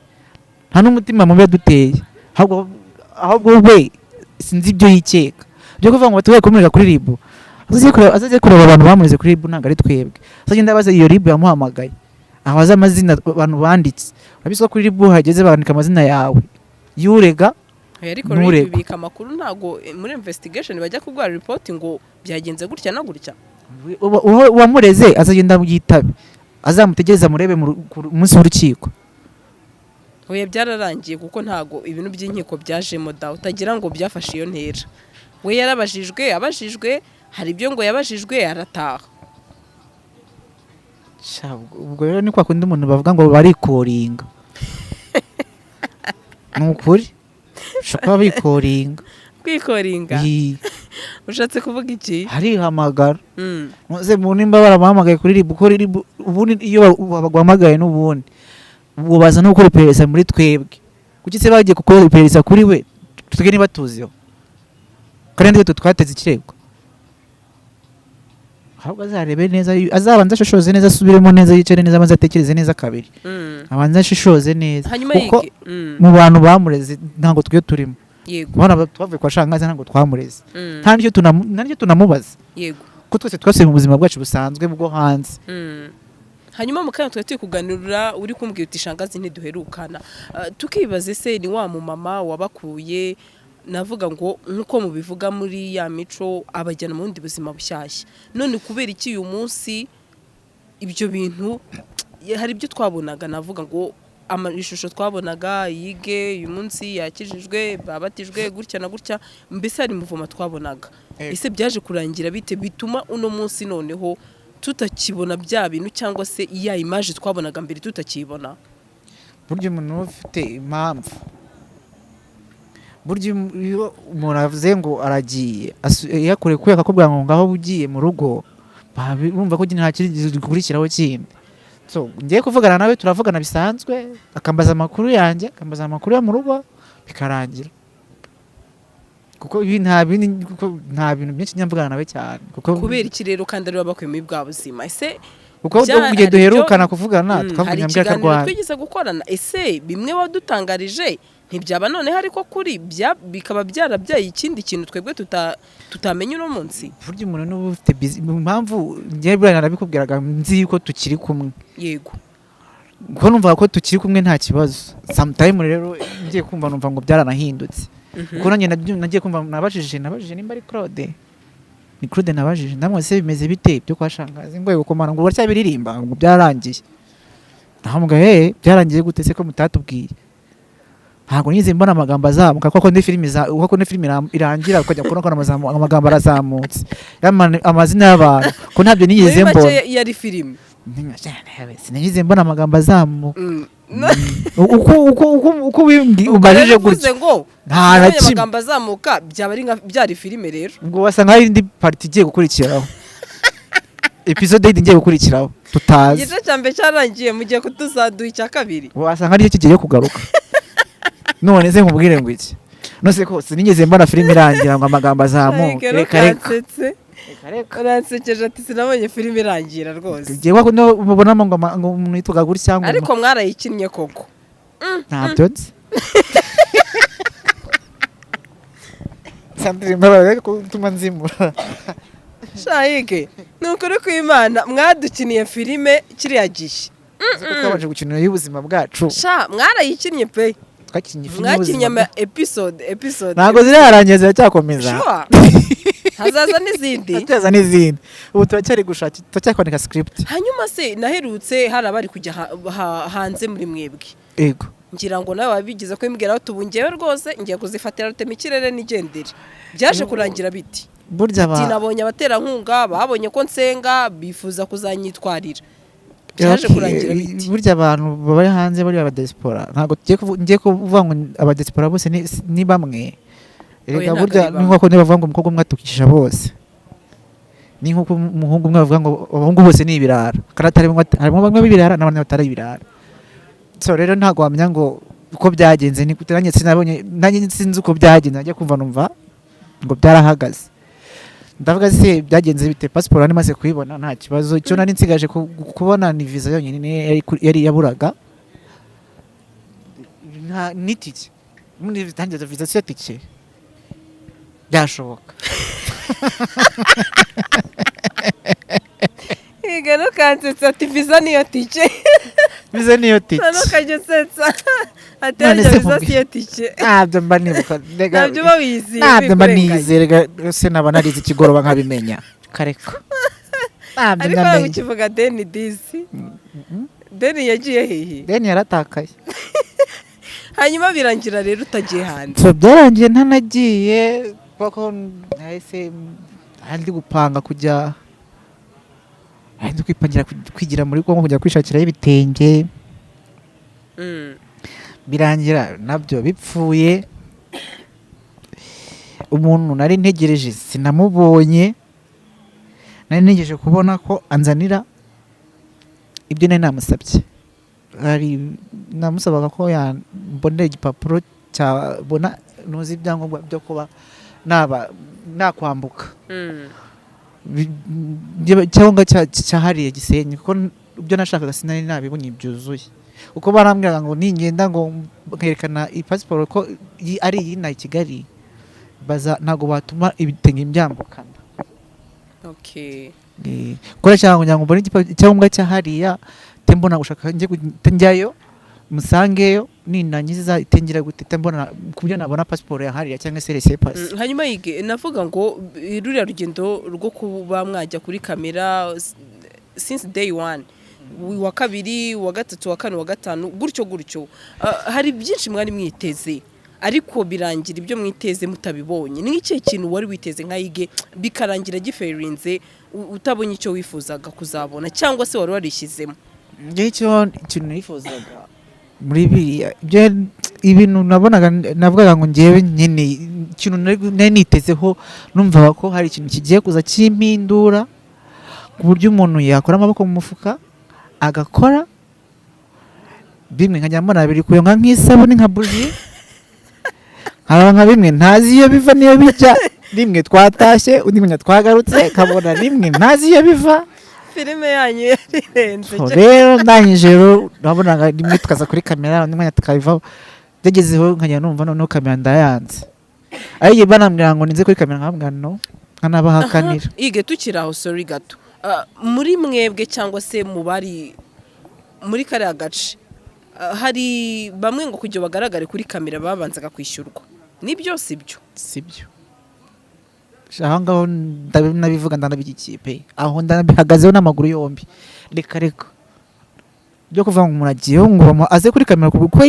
nta n'umutima mubi yaduteye. Ahubwo we sinzi ibyo yikeka byo kuvuga ngo tubaye kumurega kuri RIB. Azajye kureba abantu bamureze kuri RIB, ntabwo ari twebwe. Azagenda abaza iyo RIB yamuhamagaye, abaze amazina abantu banditse. Urabizi ko kuri RIB hageze bandika amazina yawe y'urega
Ariko RIB
n'uregwa.
ibika amakuru, ntabwo muri investigation bajya kuguha report ngo byagenze gutya na gutya?
Uwamureze azagenda yitabe. Azamutegereza murebe mu ku munsi w'urukiko.
Oya, byararangiye, kuko ntago ibintu by'inkiko byajemo da, utagira ngo byafashe iyo ntera. We yarabajijwe, abajijwe hari ibyo ngo yabajijwe arataha.
Sha, ubwo rero ni kwa kundi umuntu bavuga ngo barikoringa. Ni ukuri ushobora kuba bikoringa.
Kwikoringa?
Ii,
Ushatse kuvuga iki?
Harihamagara. Muze mu nimba baramuhamagaye kuri RIB, kuko RIB ubundi iyo baguhamagaye n'ubundi ubwo baza no gukora iperereza muri twebwe. Kuki se bagiye gukora iperereza kuri we, twebwe niba tuziho kandi nitwe twateze ikirego? Ahubwo azarebe neza, azabanza ashishoze neza, asubiremo neza, yicare neza, abanze atekereze neza kabiri, abanze ashishoze neza,
Hanyuma
kuko
yige
mu bantu bamureze ntabwo twe turimo. Abana twavuye kwa shangazi ntabwo twamureze. Nta n'icyo tunamubaza, ko twese twasubiye mu buzima bwacu busanzwe bwo hanze.
Hanyuma mu kanya twari turi kuganira, uri kumbwira uti shangazi ntiduherukana. Tukibaza ese ni wa mumama wabakuye, navuga ngo nk'uko mubivuga muri ya mico, abajyana mu bundi buzima bushyashya, none kubera iki uyu munsi ibyo bintu hari ibyo twabonaga, navuga ngo ishusho twabonaga yige uyu munsi yakijijwe, babatijwe gutya na gutya, mbese hari muvoma twabonaga, ese byaje kurangira bite bituma uno munsi noneho tutakibona bya bintu, cyangwa se ya image twabonaga mbere tutakibona?
Burya umuntu uba ufite impamvu. Burya iyo umuntu avuze ngo aragiye, iyo akurekuye akakubwira ngo ngaho ugiye mu rugo, bumva ko nta kindi gikurikiraho kindi. So ngiye kuvugana nawe, turavugana bisanzwe, akambaza amakuru yanjye, akambaza amakuru yo mu rugo, bikarangira, kuko ibi nta bindi, kuko nta bintu byinshi njya mvugana nawe cyane, kuko
Kubera iki rero kandi ariwe bakuye muri bwa buzima ese?
Kuko igihe
hari
duherukana kuvugana,
hari
twavuganye ambwira ko
ikiganiro
arwaye.
Twigeze gukorana. Ese bimwe wadutangarije ntibyaba noneho ariko kuri bikaba byarabyaye ikindi kintu twebwe tutamenya uno munsi?
Burya umuntu n'uba ufite busy, impamvu njyewe buriya narabikubwiraga nzi yuko tukiri kumwe, kuko numvaga ko tukiri kumwe nta kibazo. Sometime rero ngiye kumva numva ngo byaranahindutse, kuko nanjye nagiye kumva nabajije nimba ari Claude, ni Claude nabajije, ndamwe se bimeze bite byo kwa shangazi? Ngo gukomana, ngo baracyabiririmba, ngo byararangiye. Ndahamubwira, eh, byarangiye gute se ko mutatubwiye? Ntabwo nigeze mbona amagambo azamuka kuko ndi filimi za kuko ndi filimi irangira ukajya kubona ko amagambo arazamutse, amazina y'abantu, ko ntabyo nigeze
Muri make
mbona.
Yari filime.
Sinigeze mbona amagambo azamuka. Uko
Ubwo
umbajije
rero uvuze
gutyo,
ngo
nta na
nabonye
kimwe.
Amagambo azamuka byaba ari nka byari filime rero.
Ubwo wasanga hari indi part igiye gukurikiraho, episode yindi igiye gukurikiraho tutazi.
Igice cya mbere cyarangiye, mugiye kutuzaduha icya kabiri.
Wasanga aricyo kigiye kugaruka. None se nkubwire ngo iki? None se ko sinigeze mbona filime irangira ngo amagambo azamuke? Reka reka.
Reka.
Reka.
Uransekeje, ati sinabonye filime irangira rwose.
Tugiye ko no mubonamo ngo ngo umuntu yitwaga gutya ngo
Ariko mwarayikinnye koko.
Ntabyo nzi. Sandrine, mbabarira gutuma nzimura.
Shayike, ni ukuri kw'Imana mwadukiniye filime kiriya gihe.
Uzi ko twabanje gukina y'ubuzima bwacu?
Sha, mwarayikinnye pe.
Twakinnye filime
Mwakinnye
y'ubuzima
ama
bwacu.
episode episode.
Ntabwo zirarangira, ziracyakomeza.
Sure. Hazaza n'izindi.
Hazaza n'izindi. Ubu turacyari gushaka, turacyari script.
Hanyuma se naherutse hari abari kujya hanze muri mwebwe?
Yego.
Ngira ngo nawe wabigize kubimbwira aho tubu ngewe rwose ngiye kuzifatira rutema ikirere nigendere. Byaje kurangira biti?
Burya aba
Ati nabonye abaterankunga babonye ko nsenga bifuza kuzanyitwarira. Byaje
Okay,
kurangira biti?
Burya abantu bari hanze bari aba diaspora, ntabwo tugiye ngiye kuvuga ngo aba diaspora bose ni bamwe.
Oya,
Erega
ntabwo
burya
ari
ni
bamwe.
nkuko bavuga ngo umukobwa umwe atukisha bose, ni nkuko umuhungu umwe bavuga ngo abahungu bose ni ibirara, kandi atari bamwe, harimo bamwe b'ibirara n'abandi batari ibirara. So rero ntabwo wamenya ngo uko byagenze ni gute. Nanjye sinabonye, nanjye sinzi uko byagenze. Najya kumva numva ngo byarahagaze. Ndavuga se byagenze bite? Pasiporo nari maze kuyibona, nta kibazo. Icyo nari nsigaje kubona ni visa yonyine yari yaburaga nta n'itike. Muri tangiza visa si yo tike, byashoboka.
Higa ntukansetsa, ati visa niyo tike.
Visa niyo tike.
Ntukajya usetsa, ati
None
harya
se
visa
nkubwire.
siyo tike.
Ntabyo mba nibuka.
Ntabyo uba wiziye.
Ntabyo mba
wikurenganya.
nizere se naba narize ikigoroba nkabimenya kareka. Ntabyo
Ariko
namenye.
ukivuga Deni, disi Deni yagiye hehe?
Deni yaratakaye.
Hanyuma birangira rero utagiye hanze?
So byarangiye ntanagiye, kuko nahise ndi gupanga kujya, ndi kwipangira kwigira muri Kongo, kujya kwishakirayo ibitenge. Birangira nabyo bipfuye. Umuntu nari ntegereje sinamubonye. Nari ntegereje kubona ko anzanira ibyo nari namusabye. Hari namusabaga ko yambonera igipapuro cyabona ntuzi ibyangombwa byo kuba naba nakwambuka cyangwa cyahariye Gisenyi, kuko ibyo nashakaga sinari nabibonye byuzuye, kuko barambwiraga ngo ningenda ngo nkerekana iyi pasiporo ko ari iyi na Kigali baza, ntabwo batuma ibitenge byambukana. Gukora cyangwa kugira ngo mbone icyangombwa cya hariya, te mbona gushaka njye njyayo musangeyo, nindangiza itengera gute, te mbona ku buryo nabona pasiporo ya hariya cyangwa se laissez-passer.
Hanyuma yige navuga ngo ruriya rugendo rwo kuba mwajya kuri kamera since day one, wa kabiri, wa gatatu, wa kane, wa gatanu, gutyo gutyo, hari byinshi mwari mwiteze, ariko birangira ibyo mwiteze mutabibonye. Ni ikihe kintu wari witeze nka Yige bikarangira giferinze, utabonye icyo wifuzaga kuzabona cyangwa se wari warishyizemo?
Njyewe icyo ikintu nifuzaga muri biriya, ibyo ibintu nabonaga, navugaga ngo njyewe nkeneye ikintu nari nitezeho, numvaga ko hari ikintu kigiye kuza kimpindura ku buryo umuntu yakora amaboko mu mufuka agakora bimwe nkajya mbona biri kuyonga nk'isabune, nka buji, nkaba nka bimwe ntazi iyo biva n'iyo bijya. Rimwe twatashye, undi mwanya twagarutse, nkabona rimwe ntazi iyo biva.
Filime yanyu yarirenze.
So, rero ndangije rero nabonaga rimwe tukaza kuri kamera, undi mwanya tukabivaho. Byagezeho nkajya numva noneho kamera ndayanze, ariko banambwira ngo ninze kuri kamera nkababwira no, nkanabahakanira.
Ige tukiri aho, sorry gato. Muri mwebwe cyangwa se mu bari muri kariya gace, hari bamwe ngo kugira bagaragare kuri kamera babanzaga kwishyurwa, nibyo si byo?
Sibyo. Aho ngaho ndabivuga, ndanabishyigikiye pe. Aho ndanabihagazeho n'amaguru yombi. Reka reka, byo kuvuga ngo umuntu agiyeho ngo aze kuri kamera kuko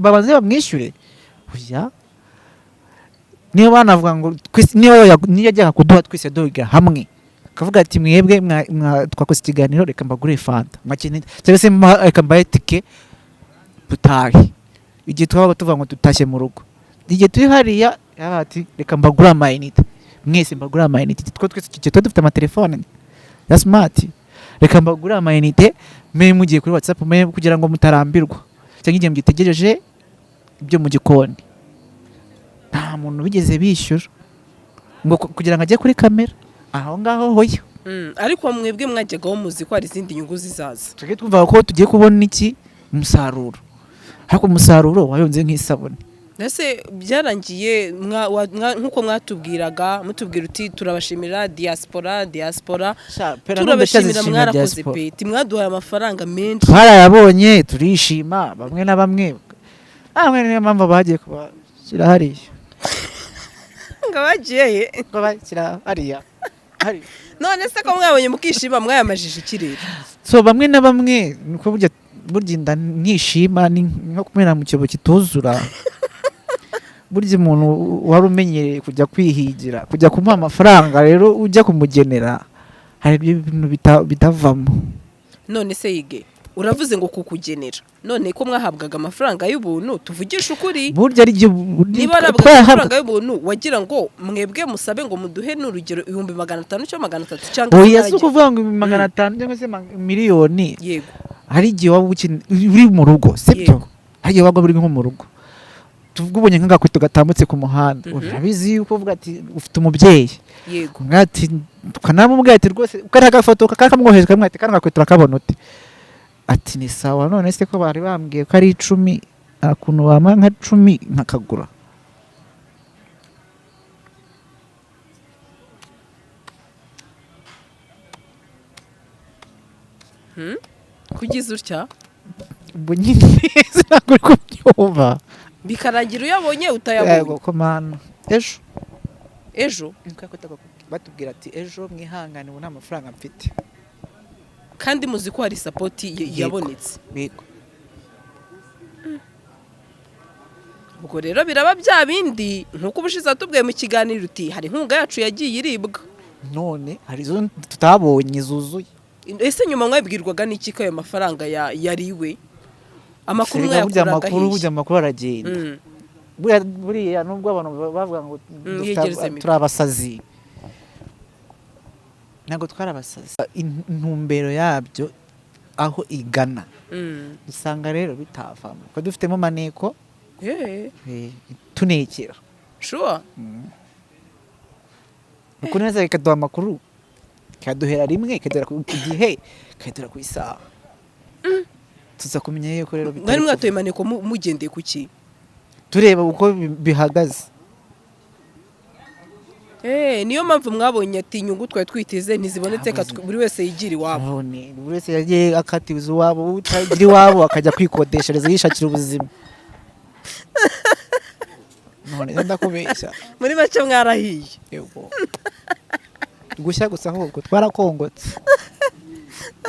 babanze bamwishyure, oya. Niyo banavuga ngo niyo yajyaga kuduha twese duhiga hamwe, akavuga ati mwebwe twakoze ikiganiro, reka mbagure fanta mwakene, cyangwa se reka mbahe tike dutahe. Igihe twabaga tuvuga ngo dutashye mu rugo, igihe turi hariya, yaba ati reka mbagure amayinite mwese, mbagure amayinite, two twese icyo gihe tuba dufite amatelefone ya smart, reka mbagure amayinite mwe mugiye kuri WhatsApp mwe kugira ngo mutarambirwa, cyangwa igihe mugitegereje ibyo mu gikoni. Nta muntu bigeze bishyura ngo kugira ngo ajye kuri kamera aho ngaho, hoya.
Ariko mwebwe mwajyagaho muzi ko hari izindi nyungu zizaza?
Twebwe twumvaga ko tugiye kubona iki umusaruro, ariko umusaruro wayonze nk'isabune.
Mbese byarangiye nk'uko mwatubwiraga, mutubwira uti turabashimira diaspora, diaspora turabashimira, mwarakoze pe, timwaduhaye amafaranga menshi.
Twarayabonye turishima, bamwe na bamwe, bamwe niyo mpamvu bagiye kubashyira hariya.
Ngo bagiye he?
Ngo bashyira hariya.
None se ko mwabonye mukishima, mwayamajije ikirere?
So bamwe na bamwe niko burya inda ntishima, ni nko kumena mu cyobo kituzura. Burya umuntu wari umenyereye kujya kwihigira, kujya kumuha amafaranga rero ujya kumugenera, hari ibyo bintu bitavamo.
None se Yige, uravuze ngo kukugenera, none ko mwahabwaga amafaranga y'ubuntu, tuvugishe ukuri?
Burya ari byo.
Niba warahabwaga amafaranga y'ubuntu, wagira ngo mwebwe musabe ngo muduhe n'urugero 500,000 cyangwa 300 cyangwa
Oya, si
se
ukuvuga ngo 500,000 cyangwa se miliyoni. Hari igihe waba uri mu rugo, sibyo?
Yego.
Hari igihe waba uri nko mu rugo, tuvuge ubonye nk'agakweto gatambutse ku muhanda, urabizi yuko uvuga ati ufite umubyeyi, umwe ati ukanamubwira ati rwose kariya gafoto kakamwoheje, kamwe ati kano gakweto urakabona ute? Ati ni sawa. None se ko bari bambwiye ko ari 10, nta kuntu bampa nka 10 nkakagura?
Kugize utya?
Ubwo nyine ntabwo uri kubyumva.
Bikarangira uyabonye utayabonye.
Yego ko mana, ejo
Ejo?
batubwira ati ejo mwihangane, ubu nta mafaranga mfite.
Kandi muzi ko hari support yabonetse.
Yego.
Ubwo rero biraba bya bindi nk'uko ubushize watubwiye mu kiganiro uti hari inkunga yacu yagiye iribwa.
None hari izo tutabonye zuzuye.
Ese nyuma mwabwirwaga n'iki ko ayo mafaranga yariwe? Amakuru
Erega burya
mwayakuraga
amakuru,
hehe?
burya amakuru aragenda. Buriya nubwo abantu bavuga ngo
Yegereze mikoro.
Turi abasazi, ntabwo twari abasazi. Intumbero yabyo aho igana, usanga rero bitavamo kuko dufitemo maneko, tunekera. Kuko neza ikaduha amakuru, ikaduhera rimwe, ikaduhera ku gihe, ikaduhera ku isaha, tuza kumenya yuko rero bitari
Mwari
kuva.
mwatoye maneko mugendeye ku ki?
Tureba uko bihagaze.
Niyo mpamvu mwabonye ati inyungu twari twiteze ntizibonetse,
Ntabwo
buri wese yigira iwabo.
None buri wese yagiye akatiza iwabo, utagira iwabo akajya kwikodeshereza yishakira ubuzima. None se ndakubeshya?
Muri make mwarahiye.
Yego, gushya gusa, ahubwo twarakongotse.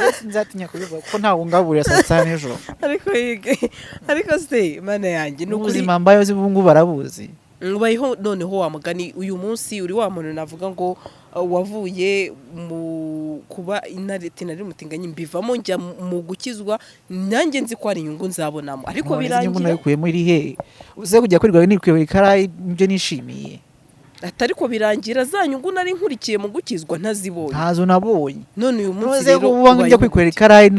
Ese nzatinya kubivuga kuko ntawe ungaburira saa sita nijoro?
Ariko yige, ariko se mana yanjye, ni ukuri.
Ubuzima mbayeho ubu ngubu barabuzi.
Ubayeho noneho wa mugani uyu munsi uri wa muntu navuga ngo wavuye mu kuba intare nari umutinganyi, mbivamo njya mu gukizwa, nanjye nzi ko hari inyungu nzabonamo, ariko
None se inyungu
birangira
nayikuyemo iri he? Uze kujya kwirirwa nikwibera ikarayi nibyo nishimiye?
Ati ariko birangira za nyungu nari nkurikiye mu gukizwa ntazibonye.
Ntazo nabonye.
None uyu munsi
Ntuze
rero
kuba njya
ubayeho
kwikorera
gute?
ikarayi,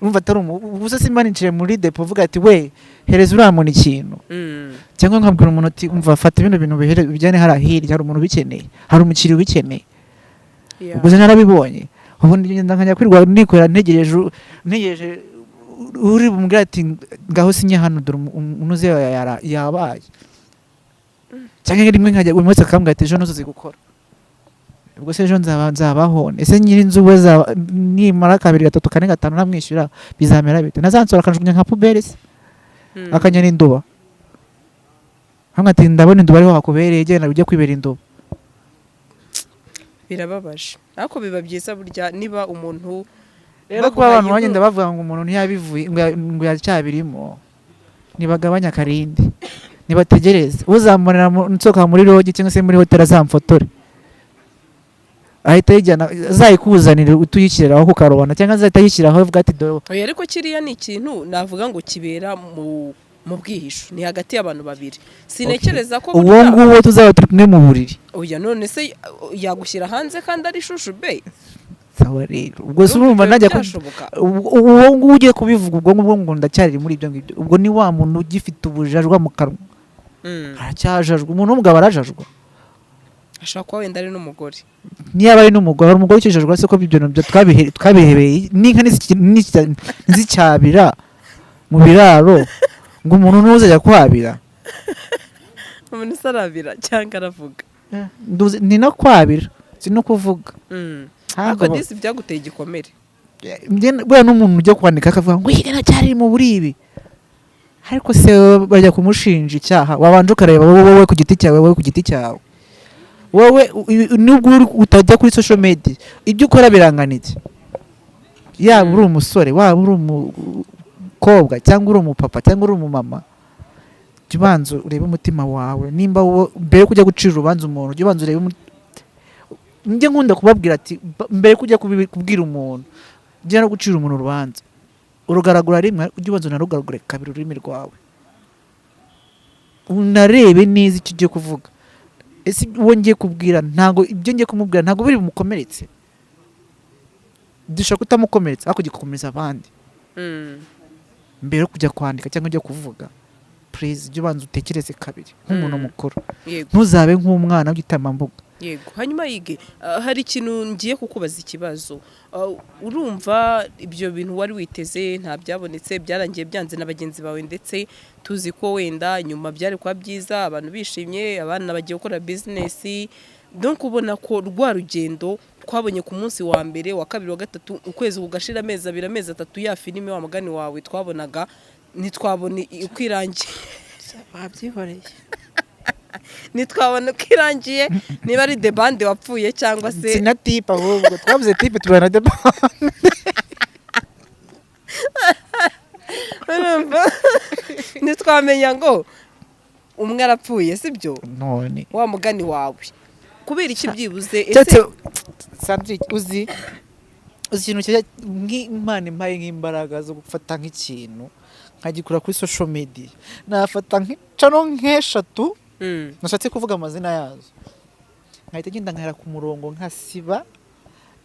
urumva atari ubu se simba nicaye muri depo uvuga ati we hereza uriya muntu ikintu, cyangwa nkabwira umuntu ati umva, fata bino bintu bijyane hariya hirya, hari umuntu ubikeneye, hari umukiriya ubikeneye. Ubwo se narabibonye? Ubu ngenda nkajya kwirirwa nikorera ntegereje uri bumubwire ati ngaho sinye hano, dore unuze yabaye, cyangwa rimwe nkajya uyu munsi akambwira ati ejo ntuzuzi gukora. Ubwo se ejo nzabaho? Ese nyir'inzu we nimara kabiri, gatatu, kane, gatanu ntamwishyura, bizamera bite? Nazansora akanjugunya nka poubelle se? Akanyana induba hamwe ati ndabona induba ariho hakubereye, genda ujye kwibera induba.
Birababaje, ariko biba byiza burya niba umuntu
Rero kuba abantu
baguhaye
bagenda bavuga ngo umuntu ntiyabivuye, ngo yacyabirimo, ntibagabanya akarindi, nibategereze uzambonera nsohoka muri lodge cyangwa se muri hoteli, azamfotore ahita yijyana, azayikuzanire utuyishyiriraho ku karubanda, cyangwa azahita yishyiraho avuga ati dore.
Oya, ariko kiriya ni ikintu navuga ngo kibera mu bwihisho, ni hagati y'abantu babiri. Sinekereza ko
Uwo
burya-
nguwo tuzaba turi kumwe mu buriri.
Oya, none se yagushyira hanze kandi ari shushu be?
Sawa rero, ubwo se urumva najya
Byashoboka?
Uwo nguwo ugiye kubivuga ubwo ngubwo ngo ndacyari muri ibyo ngibyo, ubwo ni wa muntu ugifite ubujajwa mu kanwa. Aracyajajwa. Umuntu w'umugabo arajajwa.
Ashobora kuba wenda ari n'umugore.
Niba ari n'umugore, hari umugore ukijajwa se? Ko ibyo bintu byo twabihebeye n'inka ntizicyabira mu biraro, ngo umuntu ntuzajya kwabira.
Umuntu se arabira cyangwa aravuga?
Ni no kwabira, si no kuvuga.
Ariko
Ntabwo
disi byaguteye igikomere.
Buriya n'umuntu ujya kwandika akavuga ngo yiga aracyari mu buri ibi, ariko se bajya kumushinja icyaha, wabanje ukareba wowe ku giti cyawe, wowe ku giti cyawe, wowe nubwo utajya kuri social media, ibyo ukora birangana iki? Yaba uri umusore, waba uri umukobwa, cyangwa uri umupapa, cyangwa uri umumama, jya ubanza urebe umutima wawe. Nimba wowe mbere yo kujya gucira urubanza umuntu, jya ubanza urebe. Njye nkunda kubabwira ati mbere yo kujya kubwira umuntu, jya no gucira umuntu urubanza, urugaragura rimwe, ujye ubanza unarugaragure kabiri ururimi rwawe, unarebe neza icyo ugiye kuvuga. Ese uwo ngiye kubwira, ntabwo ibyo ngiye kumubwira ntabwo biri bumukomeretse? Dushobora kutamukomeretsa ariko gikomeza abandi. Mbere yo kujya kwandika cyangwa ujya kuvuga, please jya ubanza utekereze kabiri nk'umuntu mukuru. Ntuzabe nk'umwana w'igitambambuga.
Yego. Hanyuma yige, hari ikintu ngiye kukubaza, ikibazo. Urumva ibyo bintu wari witeze nta byabonetse, byarangiye byanze na bagenzi bawe, ndetse tuzi ko wenda nyuma byari kuba byiza, abantu bishimye, abana bagiye gukora business, donc ubona ko rwa rugendo twabonye ku munsi wa mbere, wa kabiri, wa gatatu, ukwezi kugashira, amezi 2, amezi 3, ya filime wa mugani wawe twabonaga ntitwabone uko irangiye.
Babyihoreye.
Ntitwabona uko irangiye, niba ari debande wapfuye cyangwa se
Sina tipe, ahubwo twabuze tipe, tubona debande.
Twamenya ngo umwe arapfuye, sibyo?
None
Wa mugani wawe, kubera iki byibuze ese?
Cyatse Sandrine, uzi ikintu kijya nk'Imana impaye nk'imbaraga zo gufata nk'ikintu nkagikura kuri social media, nafata nk'icano nk'eshatu, nashatse kuvuga amazina yazo, nkahita ngenda nkahera ku murongo, nkasiba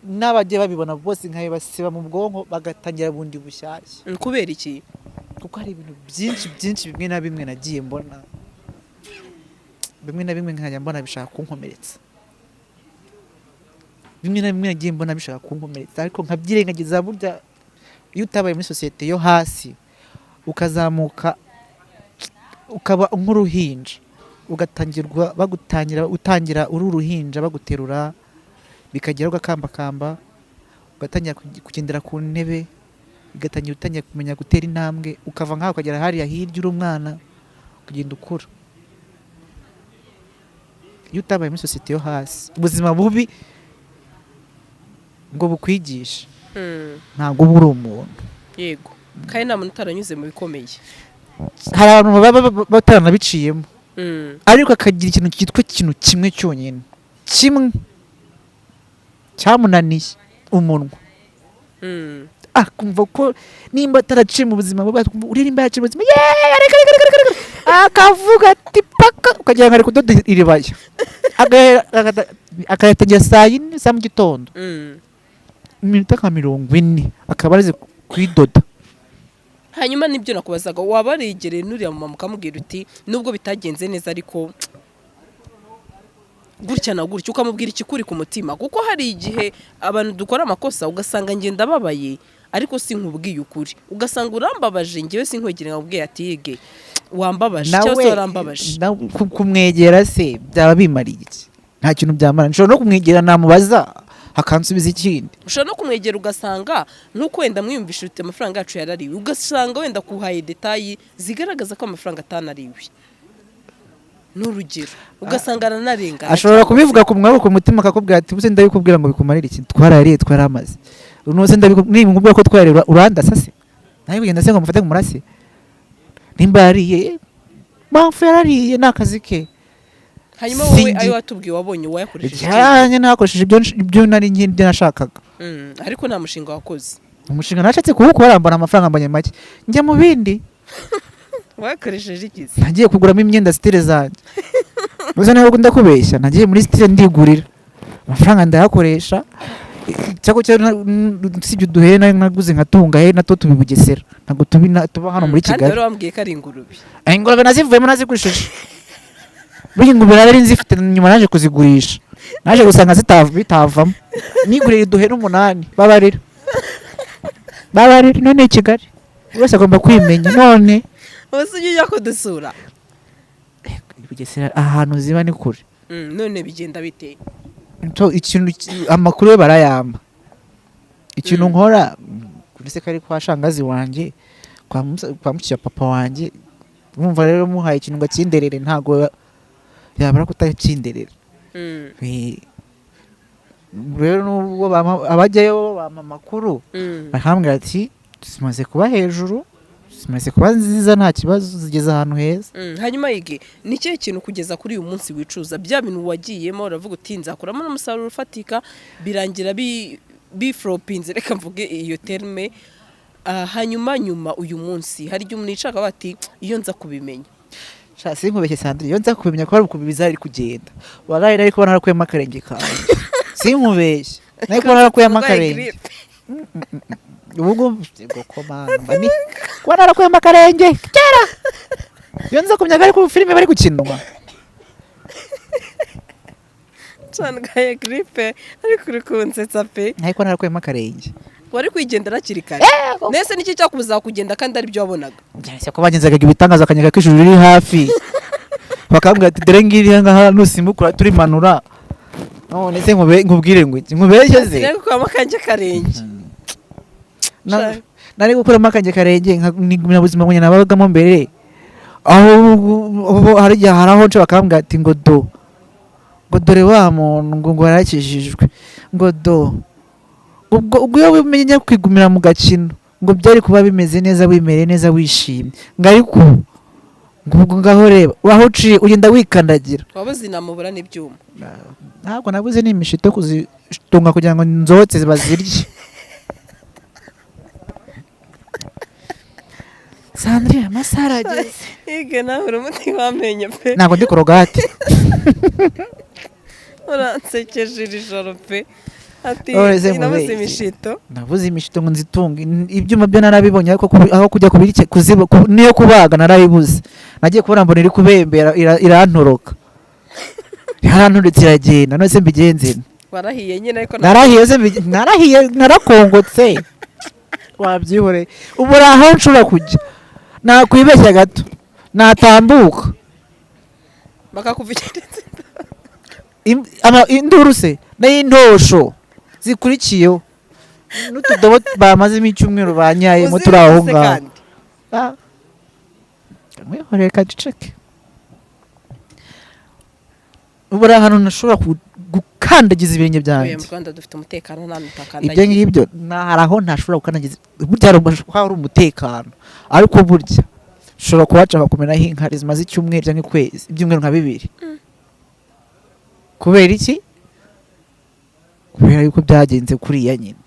n'abagiye babibona bose, nkabibasiba mu bwonko, bagatangira bundi bushyashya.
Kubera iki?
Kuko hari ibintu byinshi byinshi, bimwe na bimwe nagiye mbona, bimwe na bimwe nkajya mbona bishaka kunkomeretsa, bimwe na bimwe nagiye mbona bishaka kunkomeretsa, ariko nkabyirengagiza. Burya iyo utabaye muri sosiyete yo hasi, ukazamuka ukaba nk'uruhinja, ugatangirwa bagutangira, utangira uri uruhinja baguterura, bikagera ugakambakamba, ugatangira kugendera ku ntebe, bigatangira utangira kumenya gutera intambwe, ukava nk'aho ukagera hariya hirya uri umwana, ukagenda ukura. Iyo utabaye muri sosiyete yo hasi, ubuzima bubi ngo bukwigishe, ntabwo uba uri umuntu.
Yego, kandi nta muntu utaranyuze mu bikomeye.
Hari abantu baba bataranabiciyemo, ariko akagira ikintu cyitwa ikintu kimwe cyonyine, kimwe cyamunaniye, umunwa. Akumva ko nimba ataraciye mu buzima bubi, akumva uriya nimba yaraciye mu buzima, yeee, reka reka reka reka reka, akavuga ati paka ukagira ngo ari kudoda iribaya. Akayatangira saa 4 za mu gitondo, iminota nka 40 akaba arize kuyidoda.
Hanyuma nibyo nakubazaga, waba waregereye n'uriya mama ukamubwira uti nubwo bitagenze neza ariko gutya na gutya, ukamubwira ikikuri ku mutima? Kuko hari igihe abantu dukora amakosa, ugasanga ngenda ababaye ariko sinkubwiye ukuri, ugasanga urambabaje, ngewe sinkwegere nkakubwiye ati yege wambabaje cyangwa se warambabaje.
Nawe kumwegera se byaba bimariye iki? Nta kintu byamara. Nshobora no kumwegera, namubaza akansubiza ikindi.
Ushobora no kumwegera ugasanga nk'uko wenda mwiyumvisha uti amafaranga yacu yarariwe, ugasanga wenda kuhaye détails zigaragaza ko amafaranga atanariwe, ni urugero, ugasanga aranarengana.
Ashobora kubivuga ku mwaboko ku mutima, akakubwira ati ubuse ndabikubwira ngo bikumarire iki? Twarariye, twaramaze. Nuse ndabikubwira ko twarariye, urandasa se? Nawe kugenda se ngo mufate ngo murase? Nimba yariye, mpamvu yarariye ni akazi ke.
Hanyuma wowe, ayo watubwiye wabonye, wayakoresheje iki?
Cyane nakoresheje ibyo nari ibyo nashakaga.
Ariko nta mushinga wakoze?
Umushinga nashatse kuwukora, mbona amafaranga mbonye make, njya mu bindi.
Wakoresheje iki se?
Nagiye kuguramo imyenda, style zanjye. Gusa niba ndakubeshya, nagiye muri style ndigurira, amafaranga ndayakoresha. Cyangwa usibye uduhere naguze nkatunga he, natwo tubi Bugesera, ntabwo tubi tuba hano muri
Kandi
Kigali.
wari wambwiye ko ari ingurube.
Ingurube nazivuyemo, nazigurishije. Burya ingurube nari nzifite, nyuma naje kuzigurisha, naje gusanga bitavamo, niguriye uduhene 8. Babarira, babarira. None i Kigali buri wese agomba kwimenya none.
Ubuse ujya ujya kudusura?
I Bugesera ahantu ziba ni kure.
None bigenda bite?
So, ikintu amakuru yo barayampa. Ikintu nkora, kuri se kari kwa shangazi wanjye, kwa mushiki wa papa wanjye. Urumva rero, muhaye ikintu ngo akinderere, ntabwo yabura kutakinderera. Rero nubwo abajyayo bampa amakuru, bakambwira ati zimaze kuba hejuru, zimaze kuba nziza, nta kibazo, zigeze ahantu heza.
Hanyuma yige, ni ikihe kintu kugeza kuri uyu munsi wicuza? Bya bintu wagiyemo uravuga uti nzakuramo n'umusaruro ufatika, birangira biflopinze, reka mvuge iyo terme. Hanyuma nyuma uyu munsi hari igihe umuntu yicara akavuga ati iyo nza kubimenya.
Sha, sinkubeshye Sandrine, iyo nza kubimenya ko hari ukuntu bizari kugenda, wallahi nari kubona narakuyemo akarenge kawe. Sinkubeshye, nari kubona narakuyemo
Urwaye
akarenge.
grippe.
Ubu ngubu ubwo komanda ni kuba narakuyemo akarenge kera, iyo nza kumenya ko ari ku filime bari gukinwa.
Ndwaye grippe ariko uri kunsetsa pe.
Nari kuba narakuyemo akarenge.
Wari kwigendera hakiri kare nese niki cyakubuza kugenda kandi aribyo wabonaga?
Ese ko bagenzaga ibitangaza, akanyega ko ijuru riri hafi, bakambwira ati dore ngiri ngaha, nusimbukura turimanura. None se nkubwire ngo iki? Nkubeshye se?
Nari gukuramo akanjye karenge.
Nari gukuramo akanjye karenge nigumira buzima bwanjye nabagamo mbere, aho aho hari igihe hari aho nca bakambwira ati ngo do, ngo dore wa muntu, ngo yarakijijwe, ngo do, ubwo iyo umenya kwigumira mu gakino, ngo byari kuba bimeze neza, wimereye neza, wishimye, ngo ariko ubu Ngo ubwo ngaho reba aho uciye, ugenda wikandagira.
Wabuze inamubura n'ibyuma.
Ntabwo nabuze n'imishito kuzitunga kugira ngo nzotse bazirye. Sandrine, amasaha arageze.
Yige, nawe uri umuti w'amenyo pe.
Ntabwo ndi Korogate.
Uransekeje iri joro pe, ati
None se
nabuze
mubeshyi.
imishito.
Nabuze imishito ngo nzitunge. Ibyuma byo narabibonye, ariko aho kujya kubirya, kuziba, niyo kubaga narayibuze. Nagiye kubona mbona iri kubembera, irantoroka, yaranturutse iragenda. None se mbigenze nte?
Warahiye nyine, ariko
Narahiye se? Narahiye, narakongotse, wabyihoreye. Ubu uri aho nshobora kujya nakwibeshya gato natambuka
Bakakuvugira.
Induru se n'intosho zikurikiyeho n'utudobo bamazemo icyumweru banyayemo turi aho ngaho. Ah. Mwihorere kaceceke. Ubu ari ahantu ntashobora gukandagiza ibirenge
Oya,
byanjye.
mu Rwanda dufite umutekano, nta
Ibyo
mutakandagira.
ngibyo hari aho ntashobora gukandagiza. Burya hari umutekano, ariko burya ushobora kuhaca bakakumenaho inkari zimaze icyumweru cyangwa ukwezi, ibyumweru nka bibiri. Kubera iki? Kubera yuko byagenze kuriya nyine,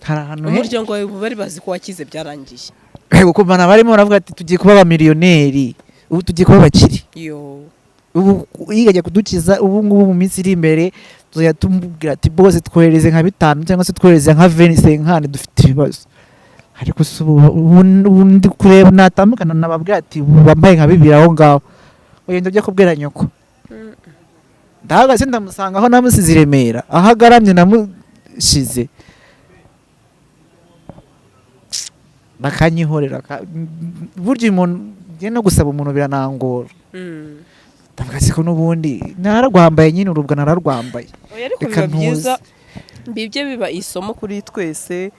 hari ahantu
Umuryango wawe ubu bari bazi ko wakize, byarangiye?
Yego, kumva barimo baravuga ati: "Tugiye kuba abamiliyoneri ubu, tugiye kuba abakire."
Yo.
Ubu yigajya kudukiza. Ubu ngubu mu minsi iri imbere tuzajya tumubwira ati: "Bose twohereze nka bitanu cyangwa se twohereze nka 25, dufite ibibazo." Ariko si ubu ndi kureba natandukana nababwira ati: "Ubu bambaye nka bibiri aho ngaho, ugenda ujya kubwira nyoko." Ndahagaze, ndamusanga aho namusize i Remera, aho agaramye namushize, bakanyihorera. Burya umuntu njye no gusaba umuntu biranangora. Ndavuga ko n'ubundi nararwambaye nyine, urubwa nararwambaye.
Oya, ariko
Reka
biba byiza.
ntuze.
Bijye biba isomo kuri twese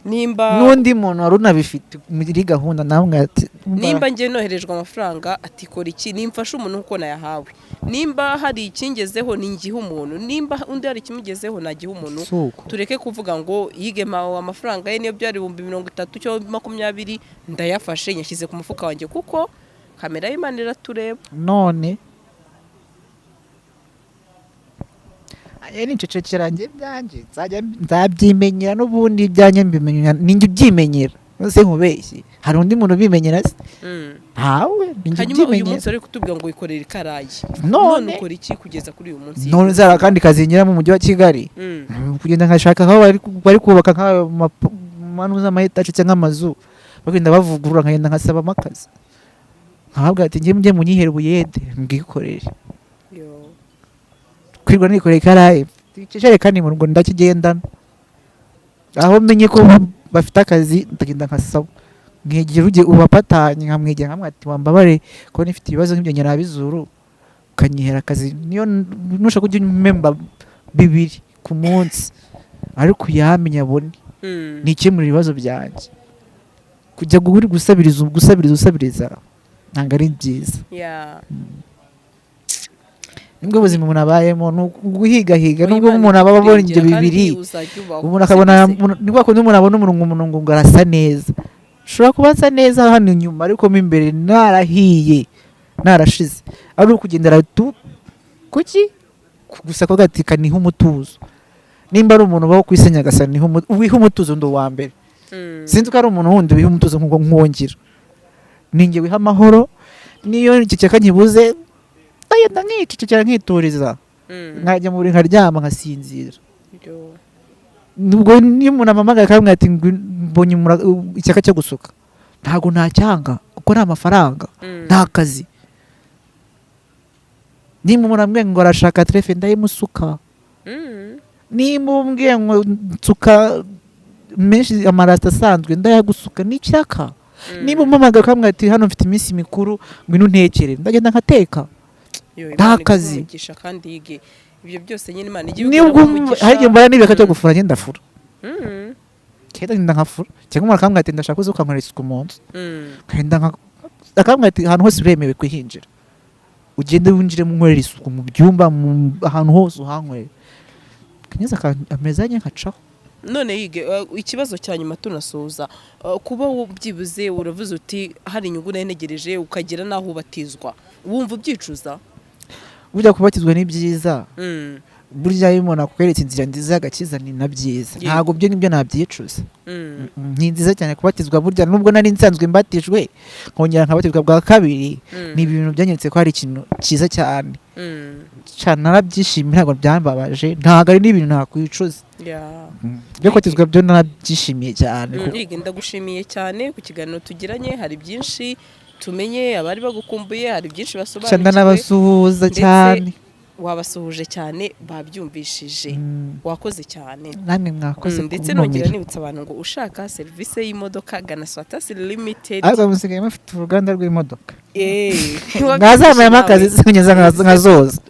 nimba
N'undi muntu wari unabifite muri gahunda namwe ati:
Nimba njye noherejwe amafaranga ati: "Kora iki", nimfashe umuntu uko nayahawe. Nimba hari ikingezeho ningihe umuntu, nimba undi hari ikimugezeho nagihe umuntu.
Si uko.
Tureke kuvuga ngo yigema amafaranga ye, niyo byari 30,000 cyangwa 20, ndayafashe nyashyize ku mufuka wanjye, kuko kamera y'Imana iratureba.
None aya ni ncecekera njye ibyanjye nzajya nzabyimenyera, n'ubundi ibyanjye mbimenya ninjye ubyimenyera. Se nkubeshye, hari undi muntu ubimenyera se? Ntawe, ninjye
Hanyuma uyu
ubyimenyera.
munsi wari kutubwira ngo wikorera ikarayi, none
None
ukora iki kugeza kuri uyu munsi?
None nzara kandi kazinyura mu mujyi wa Kigali. Kugenda nkashaka aho bari kubaka nk'ayo manuza, ama etaje cyangwa amazu bagenda bavugurura, nkagenda nkasabamo akazi, nkahabwa ati: "Njye mujye munyihere ubuyede mbwikorere."
Yo.
Kwirwa nikoreye ikarayi, ikijerekani mu rugo ndakigendana. Aho menye ko bafite akazi ndagenda nkasaba, nkegera ujye ubapatanye, nkamwegera nkamwe ati: "Wambabare ko nifite ibibazo nk'ibyo nyirabizuru, ukanyihera akazi, niyo nushaka ujye umpemba bibiri ku munsi, ariko uyamenye abone nikemura ibibazo byanjye." Kujya guhuri gusabiriza, gusabiriza, usabiriza ntabwo ari byiza. Nibwo buzima umuntu abayemo, ni uguhigahiga.
Oya,
Nubwo
Imana
umuntu aba abonye ibyo
ikukurengera kandi
bibiri,
uzajya ubaho.
umuntu akabona
Sibyo se?
Ni kwa kundi umuntu abona umuntu ngo arasa neza. Ushobora kuba asa neza hano inyuma, ariko mo imbere narahiye, narashize, ari ukugendera tu kuki gusa ko gati kaniha umutuzo. Nimba ari umuntu ubaho ku isi, Nyagasani niha wiha umutuzo, ndi uwa mbere. Sinzi ko ari umuntu wundi wiha umutuzo nk'uko nkongira ninjye wiha amahoro. Niyo iki cyaka nkibuze, ndagenda nkicecekera, nkituriza, nkajya mu buriri nkaryama nkasinzira.
Yo.
Nubwo niyo umuntu ampamagaye akambwira ati: "Mbonye icyaka cyo gusuka", ntabwo nacyanga kuko nta mafaranga, nta kazi. Nimba umuntu ambwiye ngo arashaka terefe, ndayimusuka. Nimba umbwiye ngo nsuka menshi, amarasita asanzwe, ndayagusuka n'icyaka. Niba umpamagaye ukambwira ati: "Hano mfite iminsi mikuru, ngwino untekere", ndagenda nkateka.
Yo,
Nta
Imana iguhe
kazi.
umugisha kandi yige ibyo byose nyine Imana ijye
Nibwo
ibiguha umugisha.
hari igihe mbona n'ibiraka cyo gufura, ngenda ndafura. Kera ngenda nkafura, cyangwa umuntu akambwira ati: "Ndashaka uza ukankorera isuku mu nzu", nkagenda akambwira ati: "Ahantu hose uremewe kuhinjira, ugende winjire mu nkorera isuku mu byumba, ahantu hose uhankorera." Kanyeza ameza nye nkacaho.
None yige ikibazo cya nyuma tunasoza, kuba byibuze uravuze uti hari inyungu nari ntegereje, ukagera n'aho ubatizwa, wumva ubyicuza?
Burya kubatizwa ni byiza. Burya iyo umuntu akweretse inzira nziza y'agakiza ni na byiza. Ntabwo byo nibyo nabyicuza. Ni nziza cyane kubatizwa. Burya nubwo nari nsanzwe mbatijwe, nkongera nkabatizwa bwa kabiri, ni ibintu byanyeretse ko hari ikintu cyiza cyane. Cyane narabyishimiye, ntabwo byambabaje, ntabwo ari n'ibintu nakwicuza. Byo kubatizwa byo narabyishimiye cyane.
Yige, ndagushimiye cyane ku kiganiro tugiranye. Hari byinshi tumenye, abari bagukumbuye hari byinshi
Cyane
basobanukiwe.
Ndanabasuhuza
Ndetse
cyane.
wabasuhuje cyane, babyumvishije. Wakoze cyane.
Namwe mwakoze
Ndetse nongera
kuntumira.
nibutsa abantu ngo ushaka serivisi y'imodoka, gana Swatasi Limited.
Ariko musigaye mufite uruganda rw'imodoka?
Mwazamuyemo
Mwazamayemo akazi ngeza nkazoza.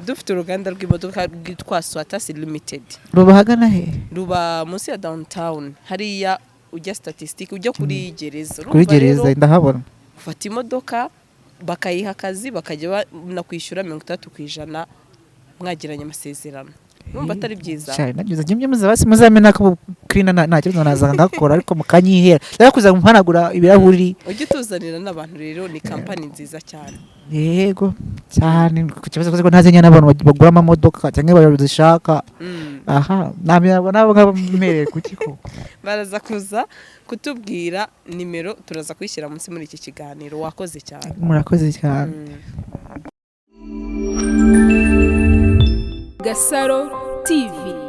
Dufite uruganda rw'imodoka rwitwa Swatasi Limited.
Ruba ahagana he?
Ruba munsi ya downtown, hariya ujya statistique, ujya kuri gereza.
Kuri
Urumva
gereza.
rero,
Ndahabona.
ufata imodoka bakayiha akazi, bakajya banakwishyura 60% mwagiranye amasezerano. Urumva atari byiza?
Cyane, nabyiza. Njye muza basi muzamena ko cleaner nta kibazo, naza ngakora, ariko mukanyihera cyangwa kuza muhanagura ibirahuri.
Ujye utuzanira n'abantu rero, ni kampani nziza cyane.
Yego cyane. Ku kibazo ko ntazi nyine n'abantu bagura amamodoka cyangwa bazishaka. Aha namenya nabo ngabo mmereye kuki koko?
Baraza kuza kutubwira nimero, turaza kuyishyira munsi muri iki kiganiro. Wakoze cyane.
Murakoze cyane.
Gasaro TV.